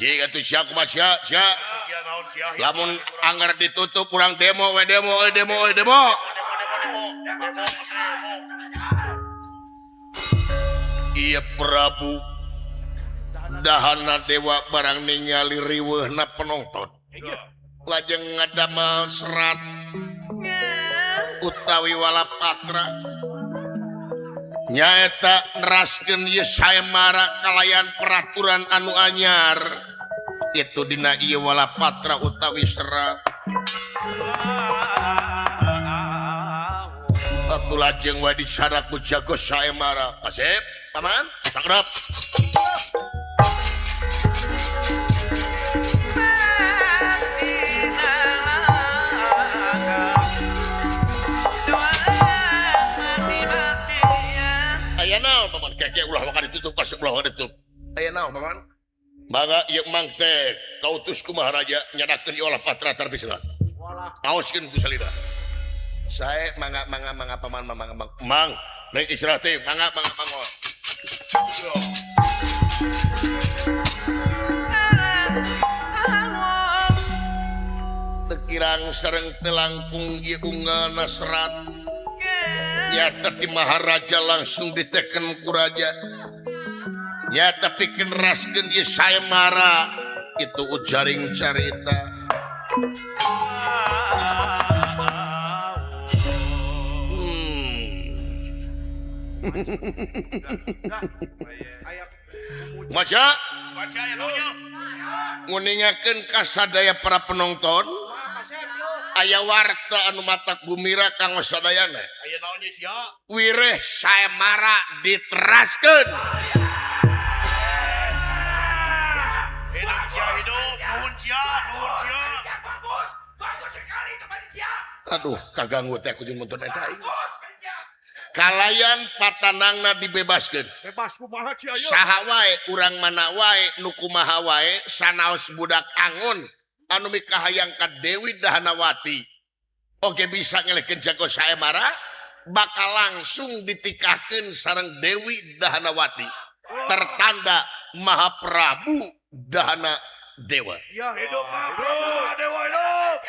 jeung atuh sia kumaha sia sia lamun anggar ditutup kurang demo we demo we demo we demo iya Prabu Dahana Dewa barang ningali riweuhna penonton lajeng ngadamel serat utawi walapatra nyaeta neraskeun ieu saemara kalayan peraturan anu anyar itu dina ieu walapatra utawi serat atuh lajeng wae disarak ku jago saemara kasep paman sakrep aya naon paman keke ulah waka ditutup kasep ulah waka ditutup aya naon paman mangga ieu mang teh kautus ku maharaja nyadakeun ieu walapatra tarpi serat aoskeun ku salira sae mangga mangga mangga paman mangga mang rek istirahat teh mangga mangga mangga Kirang sareng teu langkung ieu unggalna serat. Nyata ti Maharaja langsung diteken ku raja. Nyata pikeun raskeun ieu sayembara itu ujaring carita. Maca nguningakeun ka sadaya para penonton aya warta anu matak gumira kanggo sadayana. Wireh sayembara diteraskeun. Aduh, kaganggu teh aku jeung nonton eta. Kalayan patanangna dibebaskeun. Bebas kumaha cia ieu? Saha wae urang mana wae nu kumaha wae sanaos budak angon anu mikahayang ka Dewi Dahanawati. Oge bisa ngelehkeun jago sayembara bakal langsung ditikahkeun sareng Dewi Dahanawati. Tertanda Mahaprabu Dahana Dewa. Ya hidup Mahaprabu Dewa hidup.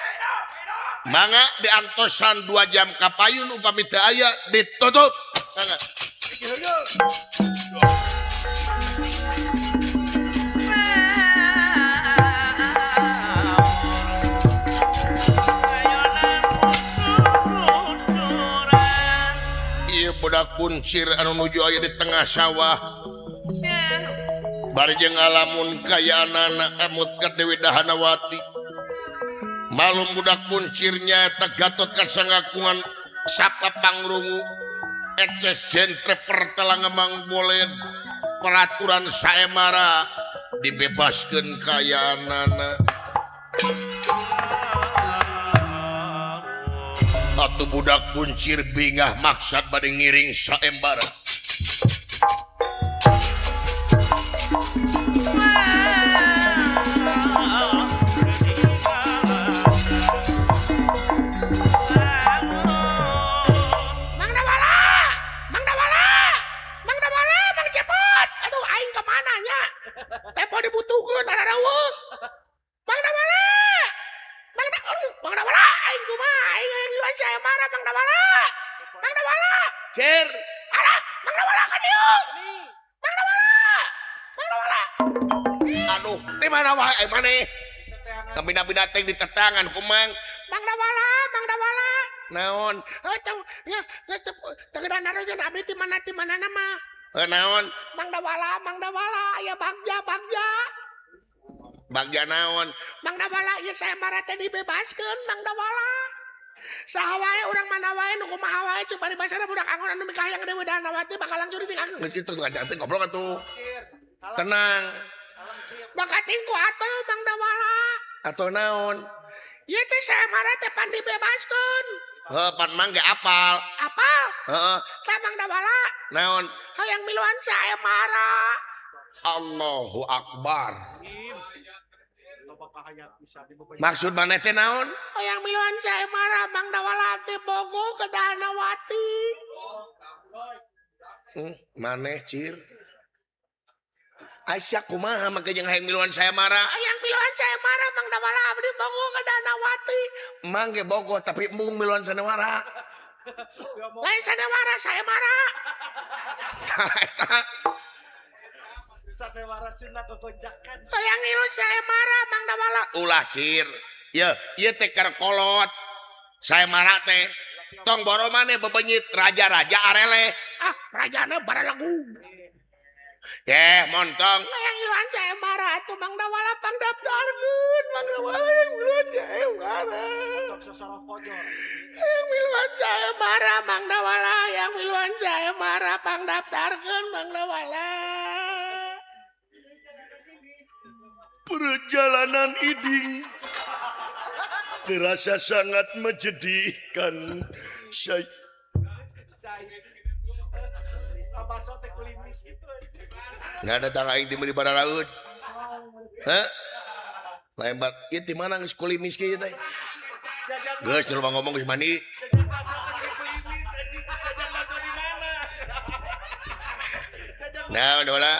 Mangga diantosan 2 jam kapayun upami teu aya ditutup. Mangga. Ieu budak kuncir anu nuju aya di tengah sawah. Bari jeung ngalamun kayaanana emut ka Dewi Dahanawati. Malum budak kuncirnya eta Gatot kasangakungan sapa pangrungu eces jentre pertelangemang bolen peraturan sayembara dibebaskeun kayaanana. Atuh budak kuncir bingah maksad bade ngiring sayembara. Dibutuhkeun ada-daweuh. Mang Dawala. Mang Dawala aing kumaha aing hayang ngiluan sayembara Mang Dawala. Mang Dawala. Cer. Alah, Mang Dawala ka dieu. Mang Dawala. Mang Dawala. Aduh, di mana wae ai maneh? Kabina-bina teh di tetangan kumang. Mang Dawala, Mang Dawala. Naon? Heuh, ya, geus teu gedan narojeun abdi ti mana mah. Naon? Mang Dawala, Mang Dawala, aya bagja, bagja. Bagja naon? Mang Dawala, ieu sayembara teh dibebaskeun, Mang Dawala. Saha wae urang mana wae nu kumaha wae ceuk paribasana budak angon anu mikahayang Dewi Dahanawati bakal langsung ditikahkeun. Geus kitu ngajar teh goblok atuh. Tenang. Bakal tingku atuh Mang Dawala. Atuh naon? Ieu teh sayembara teh pan dibebaskeun. Heuh, pan mang ge apal. Apal? Heeh. Tah Mang Dawala. Naon? Hayang miluan sayembara. Allahu Akbar. Maksud maneh teh naon? Hayang miluan sayembara Mang Dawala teh bogo ke Dahanawati. Maneh cir. Aisyah kumaha make jeung hayang miluan sayembara? Hayang miluan sayembara Mang Dawala abdi bogo ke Dahanawati. Mang ge bogo tapi embung miluan sanewara. Lain sanewara sayembara. Tah eta. Sanewara sunna gogonjakan. Hayang milu sayembara Mang Dawala. Ulah cir. Ye, ieu teh keur kolot. Sayembara teh tong boro maneh bebenyit raja-raja areleh. Ah, rajana baralagu. Yeh, montong. Hayang miluan sayembara atuh Mang Dawala pangdaftarkeun. Mang Dawala hayang miluan sayembara. Tong sosoroh kojor. Hayang miluan sayembara Mang Dawala, hayang miluan sayembara pangdaftarkeun Mang Dawala. Perjalanan iding terasa sangat menyedihkan. Saya nggak ada tang aing di bara laut. Hah? Lembar ieu di mana geus kulimis kieu teh? Geus di rumah ngomong geus mandi. Jajan bakso teh kulimis anjing, jajan bakso di mana? Nah, udah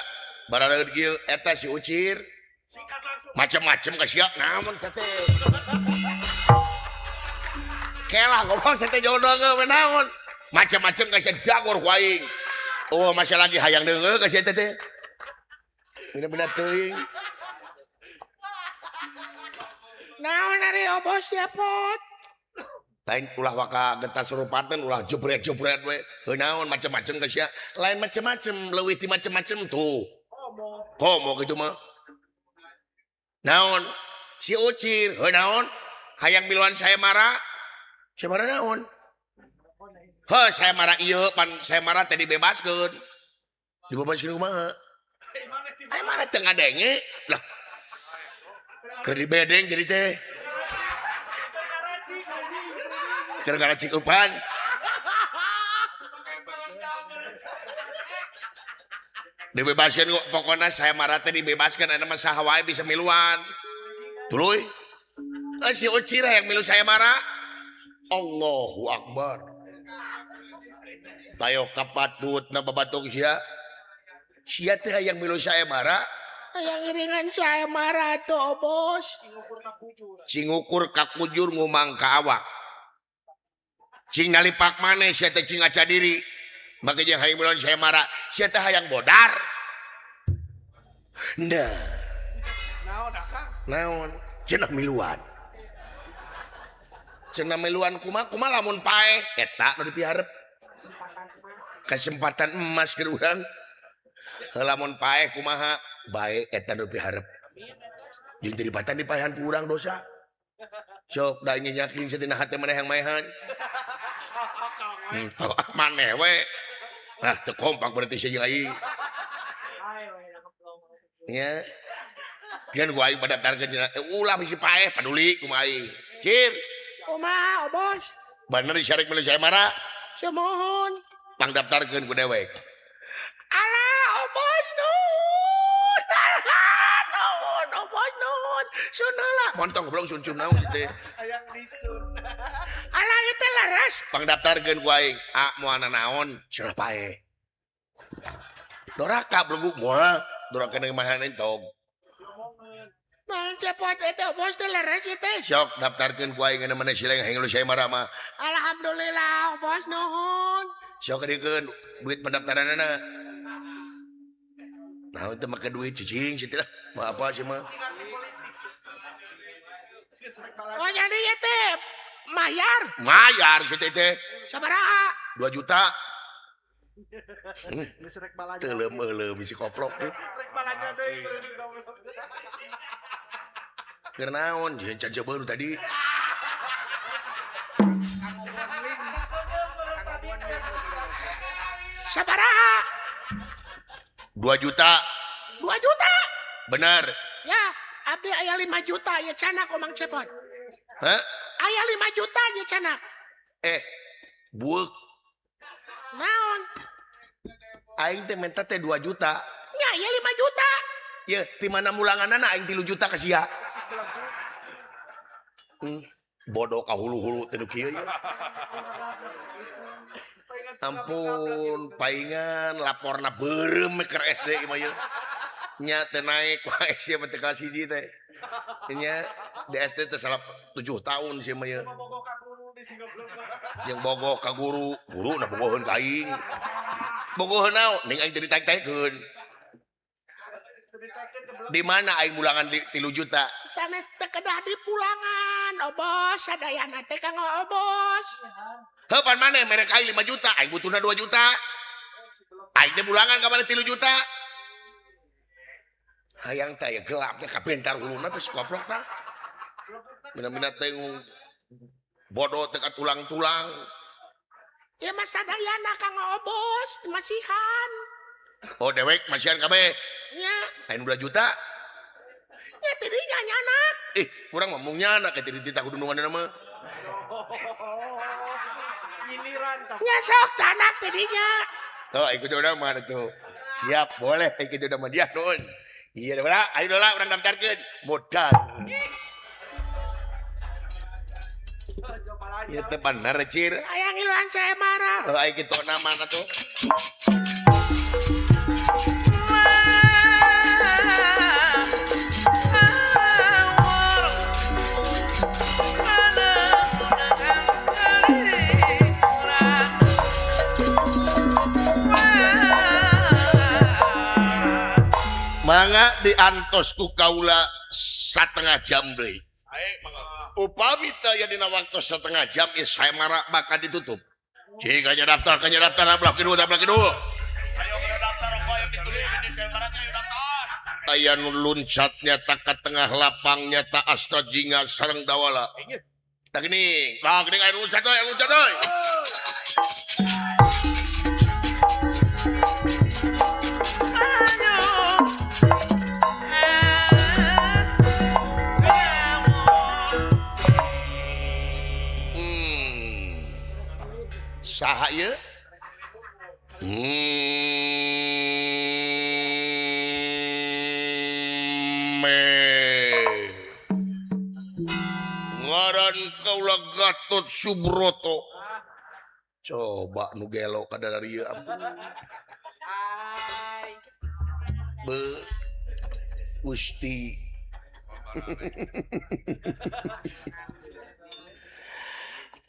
bara laut kieu eta si Ucir. Sikat langsung. Macem-macem ka sia. Naon teh? Kelah ngomong saya teh jodoh we naon. Macam-macam ka sia dagor ku aing. Oh, masih lagi hayang deungeul ka sia teh teh. Bener-bener teuing. Naon ari Obos ya pot? Lain ulah waka getas rupateun ulah jebret-jebret we. Heuh naon macam-macam ka sia. Lain macam-macam leuwih ti macam-macam tuh. Komo kitu mah. Naon? Si Ucir, heuh naon? Hayang miluan saya marah. Saya marah naon? Heuh saya marah ieu pan saya marah teh dibebaskeun. Dibebaskeun kumaha? Aya mana teu ngadenge? Lah. Keur dibedeng jadi teh. Keur ngaracik eupan. Dibebaskeun pokona saya marah teh dibebaskeun aya mah saha wae bisa miluan. Tuluy. Si Ucir yang milu saya marah. Allahu Akbar. Tayo kapatutna babatung sia. Sia teh hayang milu saya marah. Hayang iringan saya marah tuh Obos. Cing ukur kakujur ngumang ka awak. Cing nalipak maneh sia teh cing ngaca diri. Maka jeung hayang miluan saya marah. Sia teh hayang bodar. Nah. Naon akang? Naon? Cenah miluan. Cenah miluan kumaha kumaha lamun paeh eta nu dipiharep. Kesempatan emas keur urang. Lamun paeh kumaha bae eta nu dipiharep. Jeung teu dipatan dipaehan ku urang dosa. Sok da nyenyakin satina hate maneh yang maehan. Tau maneh we. Nah teu kompak berarti sia jeung aing. Nya. Kan gua aing daftarkeun cenah ulah bisi paeh paduli kumaha aing. Cir. Kumaha Obos? Bener disarek milu saya marah. Sumuhun. Pangdaftarkeun ku dewek. Alah Obos nuhun. Alah nuhun Obos nuhun. Sun heula. Montong goblok sun-sun naon teh. Hayang disun. Alah ieu teh leres. Pangdaftarkeun ku aing. A moal naon cenah paeh. Doraka belegu moal. Doraka deung mahan entog. Naon cepot eta Obos teh leres ieu teh. Sok daftarkeun ku aing mana sileng hayang lu saya marah mah. Alhamdulillah Obos nuhun. Sok dikeun duit pendaftaranana. Naon teh make duit cicing situ lah. Mah apa sih mah? Oh jadi ieu teh mayar. Mayar situ teh. Sabaraha? 2 juta. Geus rek balanja. Teu leumeum si koplok teh. Rek balanja deui. Keur naon jeung can jeubeun tadi. Sabaraha? 2 juta. 2 juta? Benar. Ya, abdi aya 5 juta ya canak Omang Cepot. Hah? Aya 5 juta ya canak. Bueuk. Naon? Aing teh minta teh 2 juta. Nya, ya 5 juta. Ya, di mana mulanganana aing 3 juta ka sia. Bodoh ka hulu-hulu teh nu kieu ya. Ampun, paingan laporna beureum keur SD ieu mah ieu. Nya teu naik wae sia mah teu kelas 1 teh. Nya di SD teh salah 7 tahun sia mah ieu. Jeung bogoh ka guru, guru na bogoheun ka aing. Bogoheun naon? Ning aing teu ditaek-taekeun. Di mana aing mulangan 3 juta? Sanes teu kedah dipulangan, Obos sadayana teh kanggo Obos. Heuh pan maneh merek aing 5 juta, aing butuhna 2 juta. Aing teh mulangan ka maneh 3 juta. Hayang teh aya gelap teh kabentar huluna teh koplok tah. Bener-bener teh bodoh teh ka tulang-tulang. Ya mah sadayana kanggo Obos, masihan. Oh dewek masihan kabeh. Nya. Aing 2 juta. Nya teh dinya nyanak. Ih, kurang ngomong nyanak teh dititah ku dununganna mah. Nyindiran tah. Nya sok canak teh dinya. Tuh, ikut udah mah tuh. Siap, boleh ikut udah mah dia nuhun. Iya lah, ayo lah urang daftarkeun. Modal. Ieu teh bener cir. Hayang ngiluan saya marah. Heuh aya kitu mana tuh. Mangga diantos ku kaula satengah jam deui. Upami teu aya dina waktu setengah jam ieu sayembara bakal ditutup. Jika nya daftar ka nya daftar belah kidul belah kidul. Ayo daftar rokok yang ditulis di sayembara teh ayo daftar. Aya nu luncatnya tak ka tengah lapangnya tak astra jingga sareng dawala. Tak gini, lah gini aya nu luncat euy, aya nu luncat euy. Saha ieu? Ngaran kaula Gatot Subroto. Coba nu gelo ka dari ieu ampun. Be Gusti.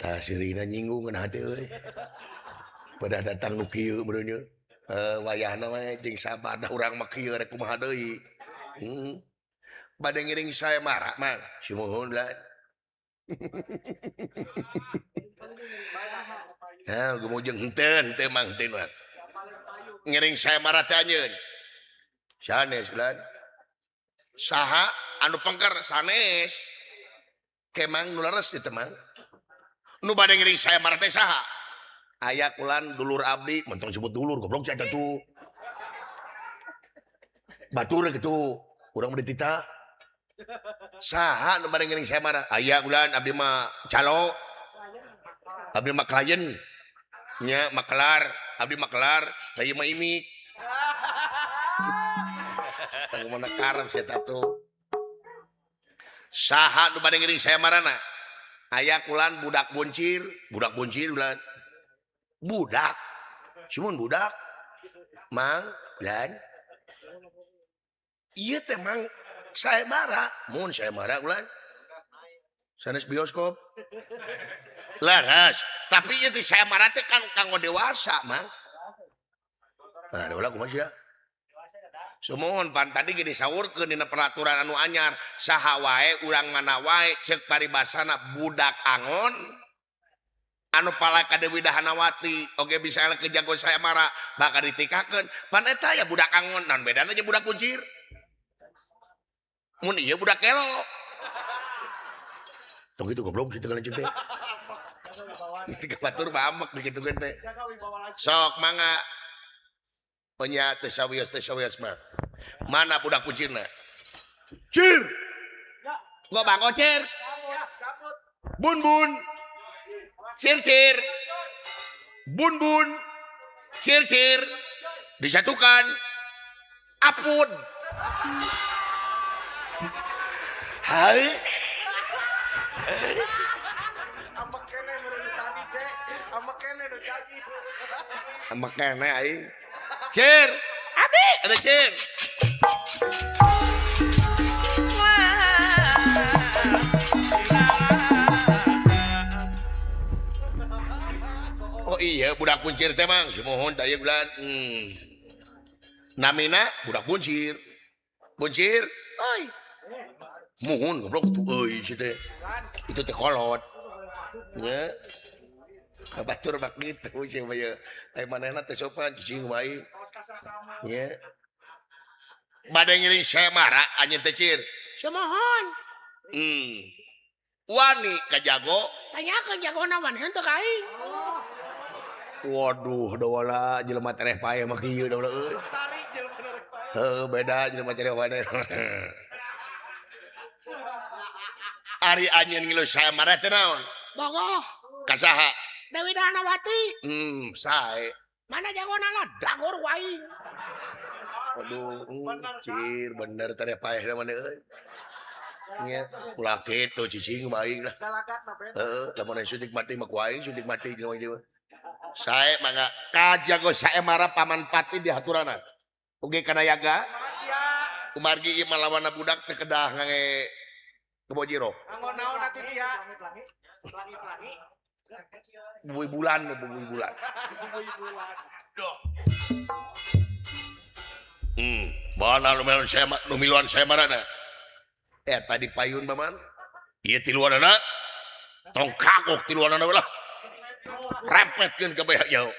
Tah sirina nyinggung ngeunah teh euy. Pada datang nu kieu meureun nya. Wayahna we jeung sabar da urang mah kieu rek kumaha deui. Bade ngiring sayembara mang. Sumuhun lah. Nah, gumujeng henteu henteu mang henteu mah. Ngiring sayembara teh anjeun. Sanes ulan. Saha anu pengker sanes. Kemang nu leres ieu teh mang. Nu bade ngiring sayembara teh saha? Aya kulan dulur abdi, mentong sebut dulur goblok sia tuh. Batur kitu, urang mah dititah. Saha nu bade ngiring sayembara? Aya kulan abdi mah calo. Abdi mah klien. Nya makelar, abdi makelar, saya mah imik. Tang mana karep sia tuh. Saha nu bade ngiring sayembarana? Aya kulan budak boncir ulan. Budak. Simun budak. Mang, ulan. Ieu teh mang sayembara, mun sayembara ulan. Sanes bioskop. Leres, tapi ieu teh sayembara teh kan kanggo dewasa, Mang. Nah, ulah kumaha sia? Sumuhun pan tadi ge disaurkeun dina peraturan anu anyar, saha wae urang mana wae ceuk paribasana budak angon anu pala ka Dewi Dahanawati oge bisa eleh ke jago sayembara bakal ditikakeun. Pan eta ya budak angon, naon bedana jeung budak kuncir? Mun ieu budak kelo. Tong kitu goblok situ kana teh. Tiga batur mah amek dikitukeun teh. Sok mangga. Nya teu sawios mah. Mana budak kuncirna? Cir. Nggo bangko cir. Bun bun. Cir cir. Bun bun. Cir cir. Disatukan. Apun. Hai. Amek keneh meureun tadi cek. Amek keneh nu caci. Amek keneh aing. Cir. Abi, ada cir. Oh iya, budak kuncir teh mang. Sumuhun tah ieu bulan. Namina budak kuncir. Kuncir, euy. Muhun goblok tuh euy si teh. Itu teh kolot. Nya. Batur bak gitu sih mah ye. Ai manehna teh sopan cicing wae. Nya. Bade ngiring sayembara anjeun teh cir. Sumuhun. Wani ka jago. Tanyakeun jagona wani henteu ka aing. Waduh dawala jelema tereh paeh mah kieu dawala euy. Tarik jelema tereh paeh. Heuh beda jelema tereh paeh. Ari anjeun ngilu sayembara teh naon? Bogoh. Ka saha? Dewi Dahanawati. Sae. Mana jagona lah dagor ku aing. Waduh, cir bener tereh paeh da maneh euy. Nya, ulah kitu cicing aing lah. Heeh, lamun suntik mati mah ku aing suntik mati jelema ieu. Sae mangga ka jago sayembara paman pati di haturanan. Oge kana yaga. Kumargi ieu mah lawanna budak teh kedah ngange kebo jiro. Nganggo naon atuh sia? Pelangi-pelangi. Bubui bulan, bubui bulan. Bubui bulan. Doh. Mana nu miluan saya nu miluan saya marana? Eta di payun paman. Ieu tiluanana tong kagok tiluanana lah. Rempetkeun ka beak jauh.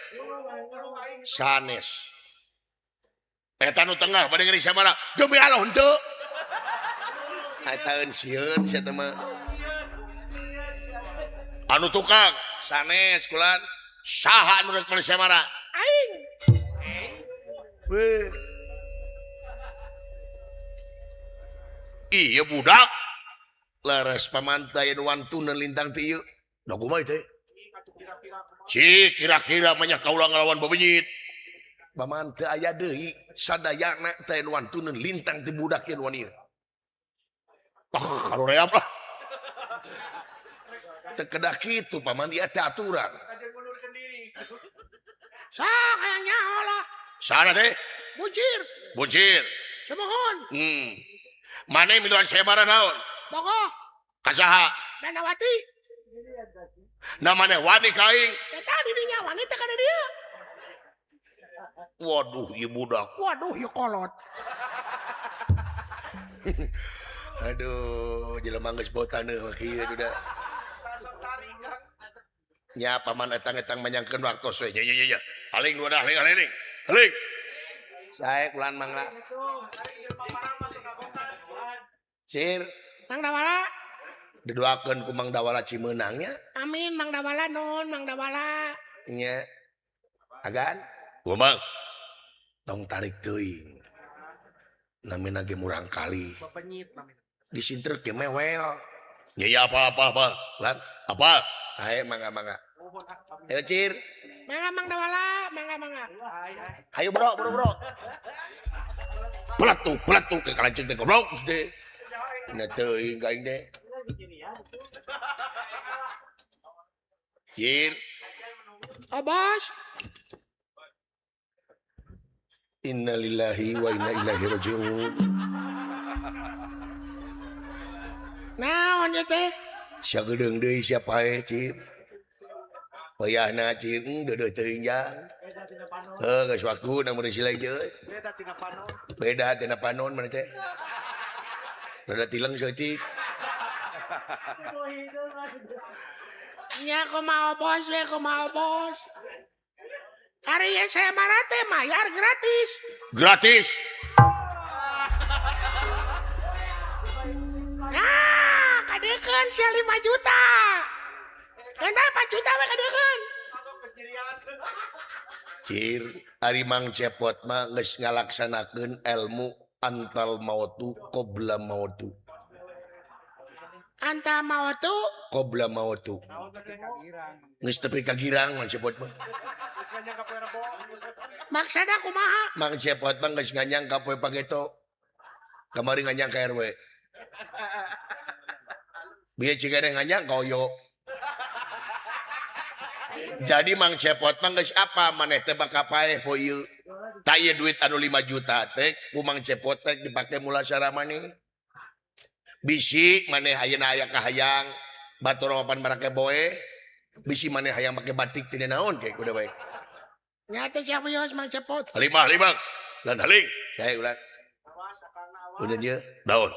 Sanes. Eta nu tengah bade ngeuring samara. Demi Allah henteu. Eta sieun sia teh mah. Anu tukang sanes kulan saha anu rek meuli samara? Aing. Weh. Iya budak. Leres paman teh nu wantuneun lintang ti ieu. Da kumaha teh? Cik kira-kira banyak kaula ngalawan bebenyit. Paman teu aya deui sadayana teh nu wantuneun lintang ti budak ieu nu ieu. Ah, karoream lah. Teu kedah kitu paman ieu teh aturan. Sah hayang nyaho lah. Sana teh? Buncir. Buncir. Semohon. Mane miluan sayembara naon? Bogoh. Ka saha? Danawati. Nah maneh wani ka aing. Eta di dinya wani teh ka dieu. Waduh ieu budak. Waduh ieu kolot. Aduh, jelema geus botaneuh mah kieu duda. Nya paman etang-etang manyangkeun waktos we. Nya nya nya. Aling dua dah, aling aling. Aling. Sae kulan mangga. Cir, Mang Dawala. Didoakeun ku Mang Dawala Cimeunang nya. Amin Mang Dawala nun, Mang Dawala. Nya. Agan, kumaha? Tong tarik teuing. Namina ge murang kali. Disintrek ge mewel. Nya ya apa apa apa. Lan, apa? Sae mangga mangga. Ayo Cir. Mangga Mang Dawala, mangga mangga. Ayo bro, bro bro. Peletuk, peletuk ke kalancing teh goblok teh. Na teuing ka aing teh. Cir. Abas. Innalillahi wa inna ilaihi rajiun. Naon ieu teh? Sia geudeung deui sia paeh Cir. Payahna Cir deudeuh teuing jang. Heuh geus waktuna mun silai deui. Beda tina panon. Beda tina panon maneh teh. Rada tileng saeutik. Nya kumaha bos we kumaha bos. Hari ieu saya marah teh mayar gratis. Gratis. Nah, kadeukeun sia 5 juta. Keuna 4 juta we kadeukeun. Cir, ari Mang Cepot mah geus ngalaksanakeun ilmu antal mautu qabla mautu. Antal mautu qabla mautu. Geus tepi ka girang Mang Cepot mah. Maksana kumaha? Mang Cepot mah geus nganyang ka poe pageto. Kamari nganyang ka RW. Bieu cigana nganyang ka Oyo. Jadi Mang Cepot mah geus apa maneh teh bakal paeh poe ieu. Tah ieu duit anu 5 juta teh ku Mang Cepot teh dipake mulasara maneh. Bisi maneh ayeuna aya kahayang batur papan marake boe. Bisi maneh hayang make batik teh naon ke kudu bae. Nya teh sia wios Mang Cepot. Lima lima. Lan haling. Sae ulah. Udah ieu naon?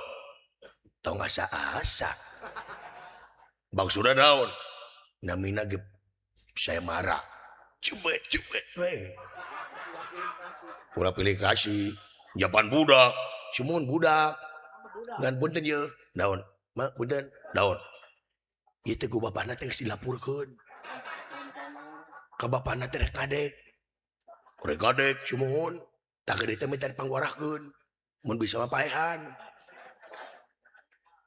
Tong asa-asa. Maksudna naon? Namina ge saya marah. Cubet cubet we. Ulah pilih kasih. Japan budak, sumun budak. Ngan punten ye, naon? Ma punten, naon? Ieu teh ku bapana teh geus dilapurkeun. Ka bapana teh rek kadek. Rek kadek sumuhun, tah gede teh minta dipangwarahkeun. Mun bisa mah paehan.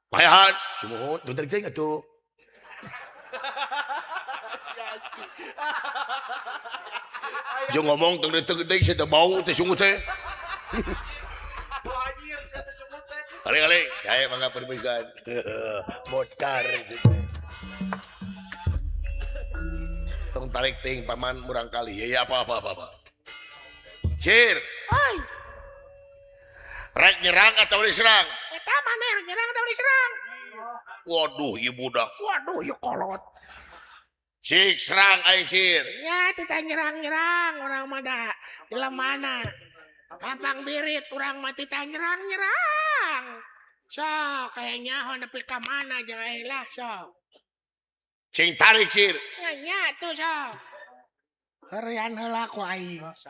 Paehan, sumuhun, teu tarik teuing atuh. Jeung ngomong teu teuing teh bau teh sungut teh. Kali-kali, saya mangga permisikan. Motar. Tong tarik ting paman murang kali. Ya, ya apa apa apa apa. Cir. Oi. Rek nyerang atau diserang? Eta maneh rek nyerang atau diserang? Waduh, ieu budak. Waduh, ieu kolot. Cik serang aing Cir. Ya, tita nyerang-nyerang orang mah da jelemana. Gampang birit urang mati tanyerang-nyerang. Sok kayak nyaho nepi ka mana jeung aing lah sok. Cing tarik Cir. Nya tuh sok. Heurean heula ku aing. What?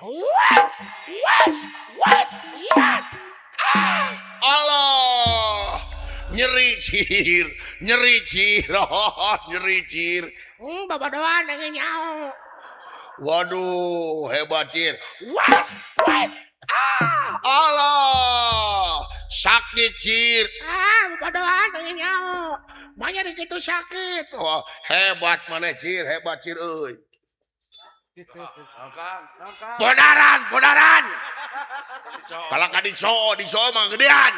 What? What? What? Ah! Allah. Nyeri Cir, nyeri Cir, oh, nyeri Cir. Babadoan deui nyaho. Waduh, hebat Cir. What? What? Ah! Allah. Sakit Cir. Ah, babadoan deui nyaho. Manya di kitu sakit. Oh, hebat maneh Cir, hebat Cir euy. Bodaran, bodaran. Kalau ka dicoo mah gedean.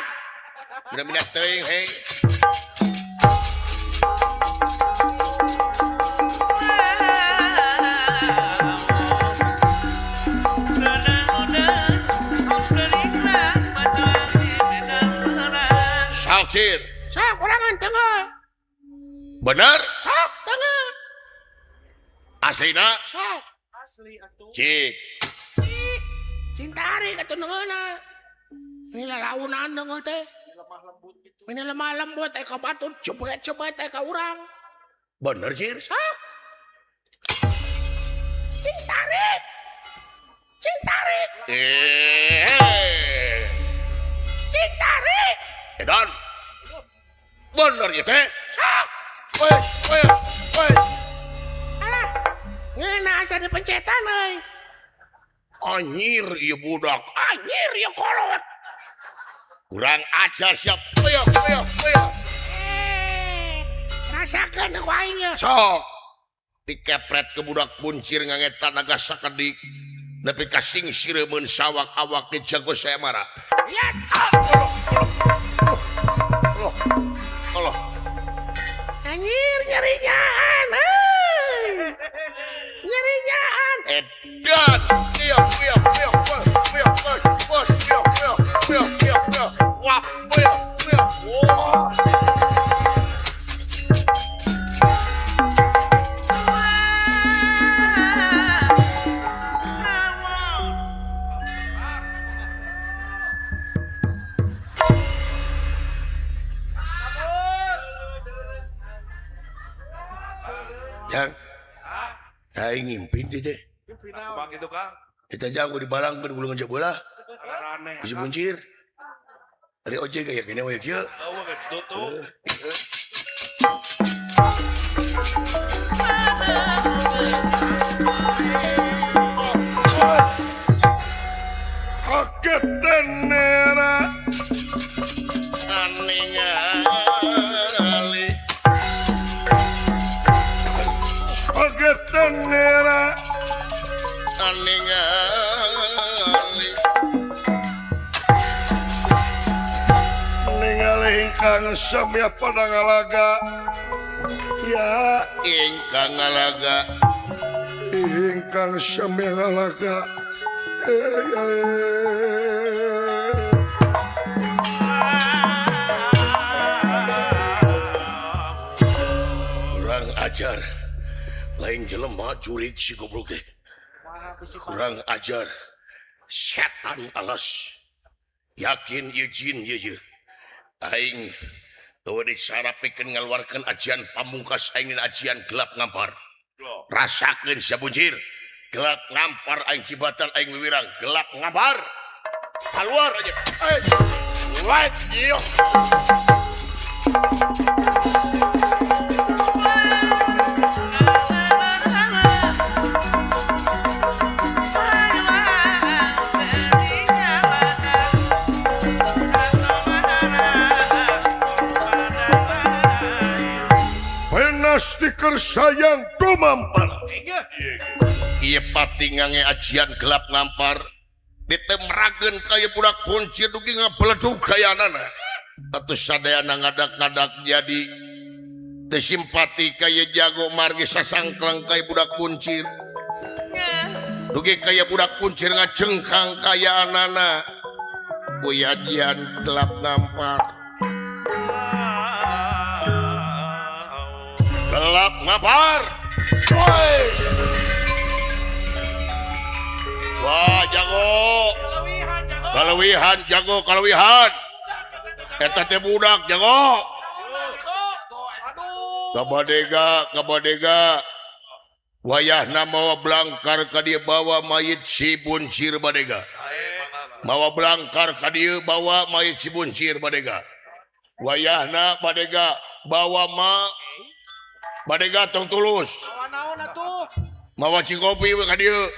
Udah minat teuing hei. Sok Cir. Sok kurangan tengah. Bener? Sok tengah. Aslina? Sok. Asli atuh. Cik. Cing tarik atuh neungeuna. Ini lalaunan deungeul teh. Lemah lembut gitu. Ini lemah lembut aya ka batur cebet-cebet aya ka urang. Bener Cir? Sok. Cing tarik. Cing tarik. Cing tarik. Edan. Bener ieu teh? Sok. Weh, weh, weh. Alah. Ngeuna asa dipencetan euy. Anjir ieu budak. Anjir ieu kolot. Kurang ajar siap. Ayo, ayo, ayo. Rasakeun ku aing ye. Sok. Dikepret ke budak buncir ngangetan naga sakedik. Nepi ka singsireun sawak awak di jago saya marah. Lihat. Allah. Allah. Anjir nyerinyaan euy. Nyerinyaan. Edan. Iya, iya, iya, iya, iya, iya, iya, iya, iya, iya. Wah, iya, iya. Wah. Yang aing ngimpin teh. Kumaha kitu Kang? Kita jago dibalangkeun gulungan jabola. Bisa buncir. Ari ojek aya kene we kieu. Eueuh geus tutup. Haketenera Aningali. Haketenera Aningali. Ningali ingkang samya pada ngalaga. Ya ingkang ngalaga. Ingkang samya ngalaga. Kurang ajar. Lain jelema jurig si goblok teh. Kurang ajar. Setan alas. Yakin ieu jin ieu ye. Aing eueuh disarapikeun ngaluarkeun ajian pamungkas aing dina ajian gelap ngampar. Rasakeun sia buncir. Gelap ngampar aing jibatan aing wiwirang gelap ngampar. Keluar aja. Wait, iyo. Stiker sayang tumampara. Ieu pati ngange ajian gelap ngampar ditemrakeun ka ieu budak kuncir dugi ngabeledug kayanana. Atuh sadayana ngadak-ngadak jadi teu simpati ka ieu jago margi sasangkleng ka ieu budak kuncir. Dugi ka ieu budak kuncir ngajengkang kayaanana ku ajian gelap ngampar. Gelap ngampar. Woi. Wah, jago. Kalewihan jago kalewihan. Eta teh budak jago. Kabadega kabadega. Wayahna mawa blangkar ka dieu bawa mayit si Buncir badega. Mawa blangkar ka dieu bawa mayit si Buncir badega. Wayahna badega bawa ma badega tong tulus. Mawa cikopi we ka dieu.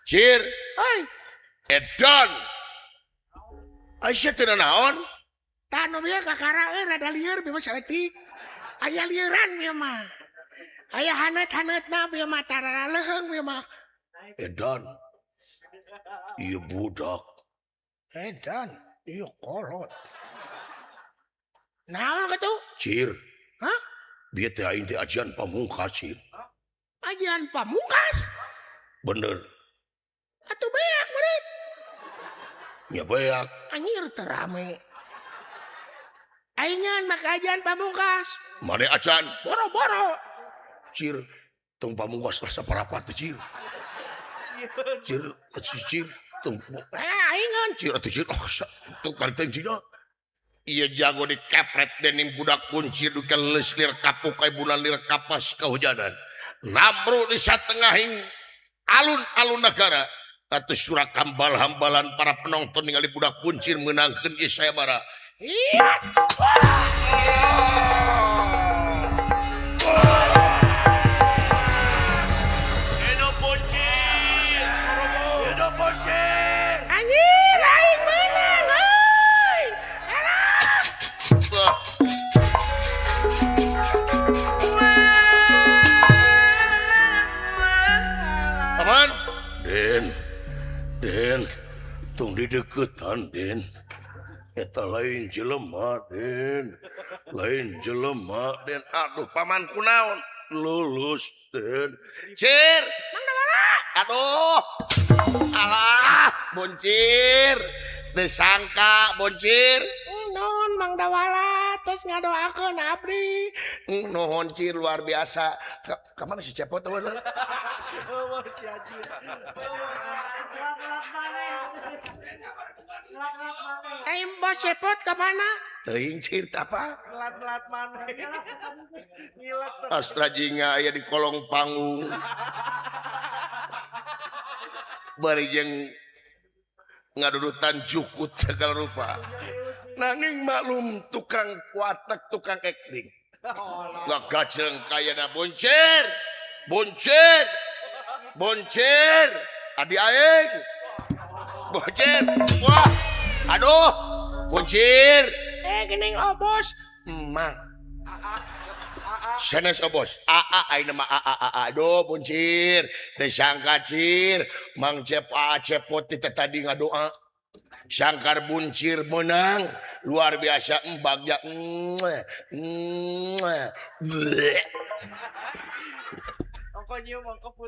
Cir, euy. Edan. Aisyah teu naon? Tah nu bieu kakara euy rada lieur bieu mah saeutik. Aya lieuran bieu mah. Aya haneut-haneutna bieu mah tarara leuheung bieu mah. Edan. Ieu budak. Edan, ieu kolot. Naon kitu? Cir. Hah? Bieu teh aing teh ajian pamungkas, Cir. Ajian pamungkas? Bener. Atuh beak meureun. Nya beak. Anjir teu rame. Aingan make ajian pamungkas. Mane acan? Boro-boro. Cir, tong pamungkas lah saparapat teh Cir. Cir, cir, tong aingan cir atuh cir. Oh, tong karteng cina. Ieu jago dikepret dening budak kuncir duka leus lir kapuk ka bulan lir kapas kahujanan. Namru di satengahing alun-alun negara. Atuh surak hambal-hambalan para penonton ningali budak kuncir meunangkeun ieu sayembara. Iya. Hidup Buncir. Hidup Buncir. Anjir, aing meunang euy. Alah. Aman. Den. Den, tong dideketan Den. Eta lain jelema Den. Lain jelema Den. Aduh paman kunaon? Lulus Den. Cir, Mang Dawala. Aduh. Alah, Buncir. Teu sangka Buncir. Nuhun Mang Dawala tos ngadoakeun abdi. Nuhun Cir luar biasa. Ka mana si Cepot teh? Eueuh si Haji. Aing bos Cepot ka mana? Teuing Cir teh apa? Ngelat-ngelat maneh. Ngiles. Astra jinga aya di kolong panggung. Bari jeung ngadudutan jukut segala rupa. Nanging maklum tukang kuatek tukang acting. Ngagajeng kayana Buncir. Buncir. Buncir. Adi aing. Buncir. Wah. Aduh. Buncir. Geuning obos. Emang. Sanes obos. Aa aing mah aa. Aduh Buncir. Teu sangka Cir. Mang Cep Aa Cepot teh tadi ngadoa. Sangkar Buncir menang luar biasa bagja.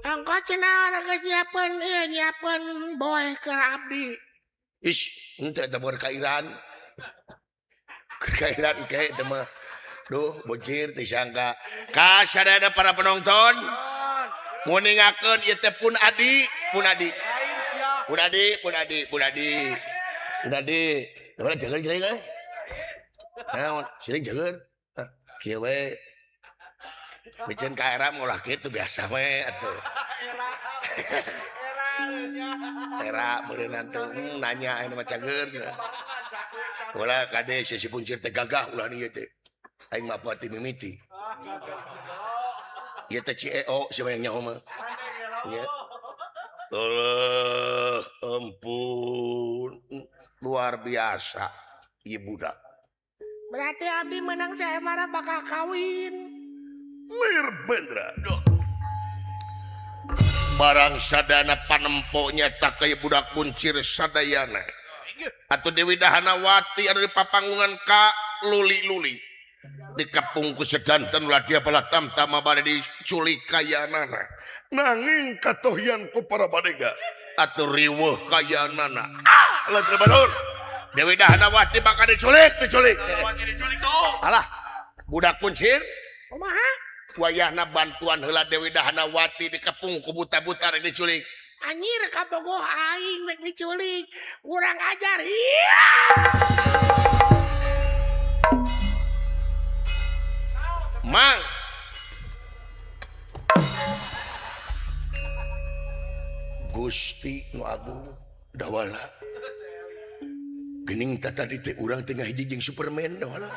Ongko cenah geus nyiapkeun ieu nyiapkeun boeh keur abdi. Ish, henteu eta mah kairan. Kairan ke eta mah. Duh, Buncir teu sangka. Ka sadayana para penonton nguningakeun ieu teh pun adi, pun adi. Pun adi, pun adi, pun adi. Pun adi. Ulah jager jelek euy. Naon, siring jager. Hah, kieu we. Miceun ka era ulah kitu biasa we atuh. Era meureunnan teh nanya anu mah cager cenah. Ulah kade si Buncir teh gagah ulah ieu teh. Aing mah pati mimiti. Ieu teh CEO sia yang nyaho mah. Ieu. Allah, ampun. Luar biasa ieu budak. Berarti abdi menang sayembara bakal kawin. Nirbendra. Barang sadana panempo nyata ka budak Buncir sadayana. Atuh Dewi Dahanawati anu di papanggungan ka luli-luli. Dikepung ku sedanten ulah dia balah tamtama bade diculik kayanana. Nanging katohian ku para badega. Atuh riweuh kayanana. Ah, lah badur. Dewi Dahanawati bakal diculik, diculik. Diculik tuh. Alah, budak Buncir. Kumaha? Wayahna bantuan heula Dewi Dahanawati dikepung ku buta-buta rek diculik. Anjir kabogoh aing rek diculik. Kurang ajar. Iya. Mang. Gusti nu agung dawala. Gening tadi teh urang teh ngahiji jeung Superman dawala.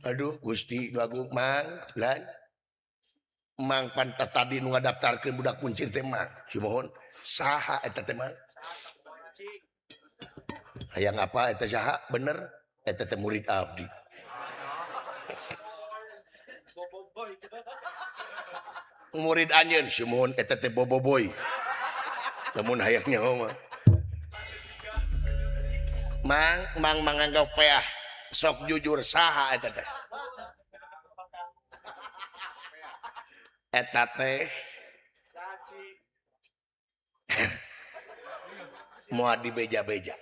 Aduh Gusti nu agung Mang lan Mang pan tadi nu ngadaftarkeun budak kuncir teh Mang. Simohon saha eta teh Mang? Hayang apa eta saha? Bener eta teh murid abdi. Murid anjeun simohon eta teh boboiboy. Lamun hayang nyaho mah. Mang mang manganggap peah sok jujur saha eta teh? Eta teh moal dibeja-beja.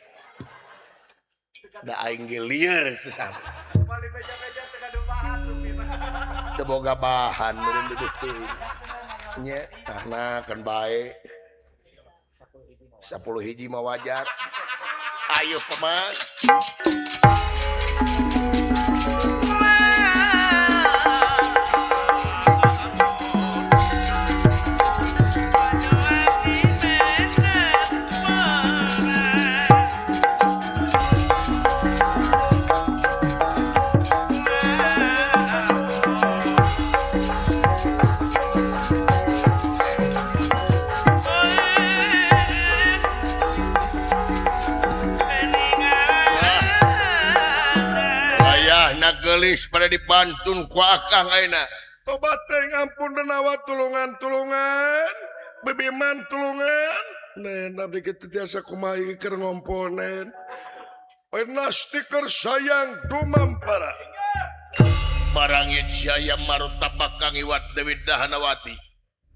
Da aing ge lieur sesama. Moal dibeja-beja teu gaduh bahan rupina. Teu boga bahan meureun duduh teuing. Nya tahna kan bae. 10 hiji mah wajar. Ayo pemang. Gelis pada dipantun ku akang ayeuna. Tobat teh ampun denawa tulungan-tulungan, bebeman tulungan. Nen abdi kitu tiasa kumaha ieu keur ngomponen. Stiker sayang dumampara. Barang ieu Jaya Maruta bakang iwat Dewi Dahanawati.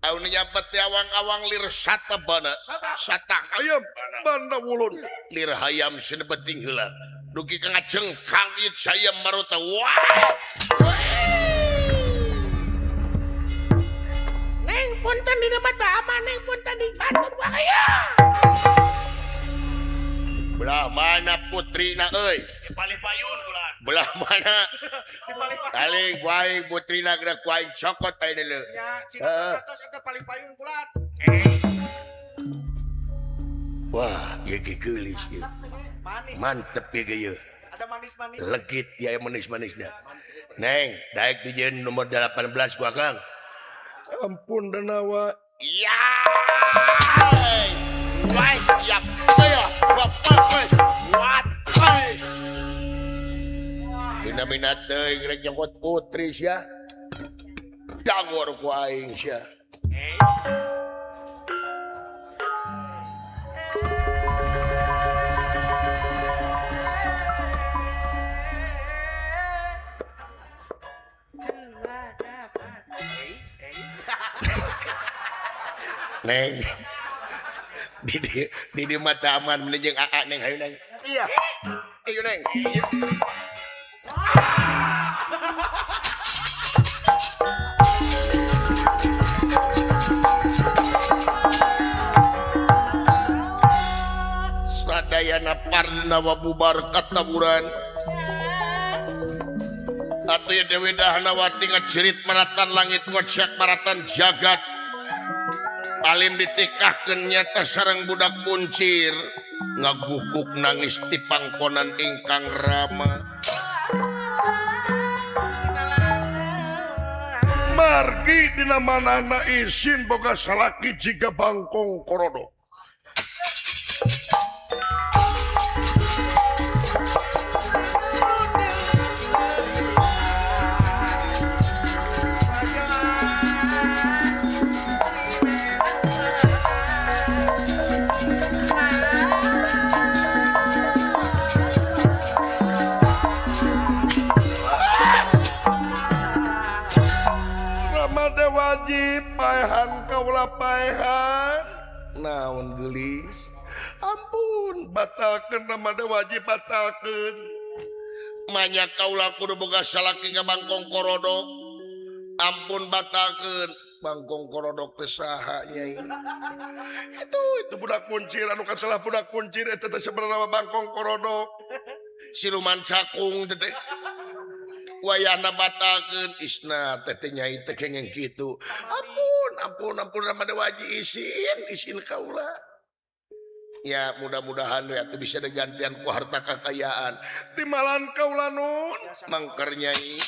Aun nyabet teh awang-awang lir sata bana. Sata hayam banda wulun. Lir hayam sinebeting heula. Dugi ka ngajengkang ieu Jaya Maruta. Wah! Neng punten dina mata aman, neng punten di bantun gua aya. Belah mana putrina euy? Di palih payun ulah. Belah mana? Di palih payun. Paling ku aing putrina geura ku aing cokot ayeuna leu. Nya, cina tos eta palih payun kulan. Wah, ieu ge geulis ieu. Manis. Mantep ieu ge ieu. Ada manis-manis. Legit ya manis-manisna. Neng, daek dijieun nomor 18 ku akang. Ampun denawa. Iya. Wes ya. Ayo, bapak wes. What? Dina minat teuing rek nyokot putri sia. Dagor ku aing sia. Neng. Di mata aman mending jeung aa neng hayu neng. Iya. Ayo neng. Iya. Sadayana parnawa bubar kataburan. Atuh ya Dewi Dahanawati ngacirit maratan langit ngocek maratan jagat. Alim ditikahkeun nyata sareng budak kuncir ngaguguk nangis ti pangkonan ingkang rama. Margi dina manana isin boga salaki jiga bangkong korodo. Wajib paehan kaula paehan naon geulis ampun batalkeun ramada wajib batalkeun manya kaula kudu boga salaki ka bangkong korodo ampun batalkeun Bangkong korodok teh saha nyai. Itu budak kuncir anu kasalah budak kuncir eta teh sebenarna bangkong korodok. Siluman cakung teh. Wayahna batalkeun isna teh teh nyai teh kengeng kitu. Ampun ampun ampun Rama Dewa Haji isin kaula. Ya mudah-mudahan ya tuh bisa digantian ku harta kekayaan. Timalan kaula nun mangker nyai.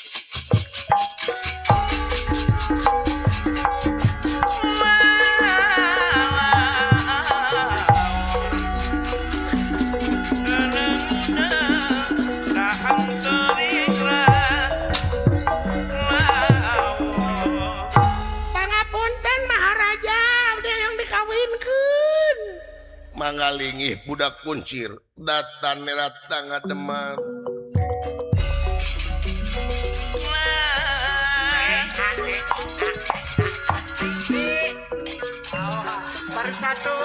Pangapunten Maharaja, abdi hayang dikawinkeun. Mangalingih budak kuncir datan nerata ngademan. Baru satu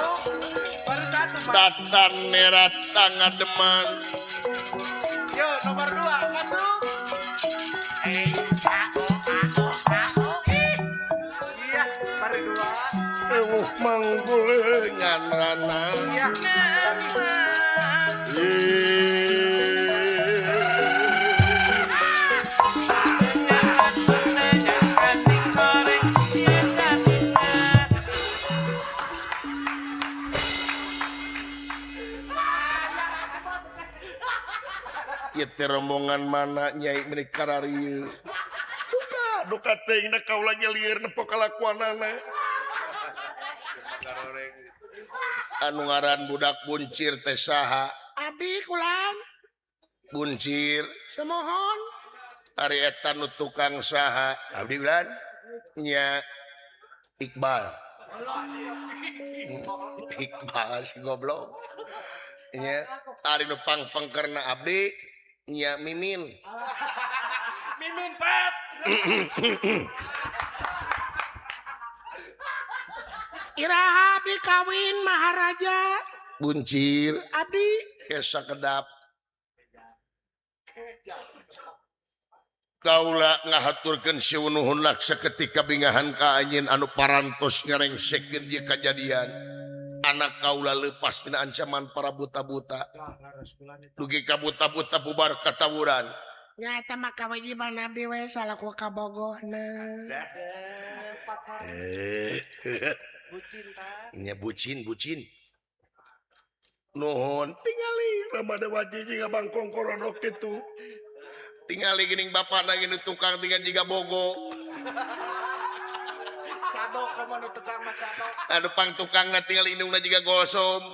Datan nerata ngademan. Yo nomor 2 masuk. Iya baru 2. Sewuh manggulengan rana. Iya. Ieu teh rombongan mana nyai meuni kararieu. Duka teuing da kaula ge lieur nempo kalakuanana. Anu ngaran budak buncir teh saha? Abdi kulan. Buncir Semohon. Ari eta nu tukang saha? Abdi kulan. Nya Iqbal. Iqbal si goblok. Nya ari nu pangpengkerna abdi nya Mimin. Mimin pet. Iraha abdi kawin Maharaja. Buncir abdi kesa kedap. Kaula ngahaturkeun siwunuhun laksa ketika bingahan ka anjeun anu parantos ngarengsekeun ieu kajadian. Anak kaula lepas dina ancaman para buta-buta. Dugi ka buta-buta bubar katawuran. Nya eta mah kawajiban abdi we salaku kabogohna. Bucin ta. Nya bucin bucin. Nuhun tingali Rama Dewa Haji jiga bangkong korodok kitu. Tingali geuning bapana geuning tukang tinggal jiga bogo. Cadok komo nu tukang mah cadok. Anu pang tukangna tinggal indungna jiga gosom.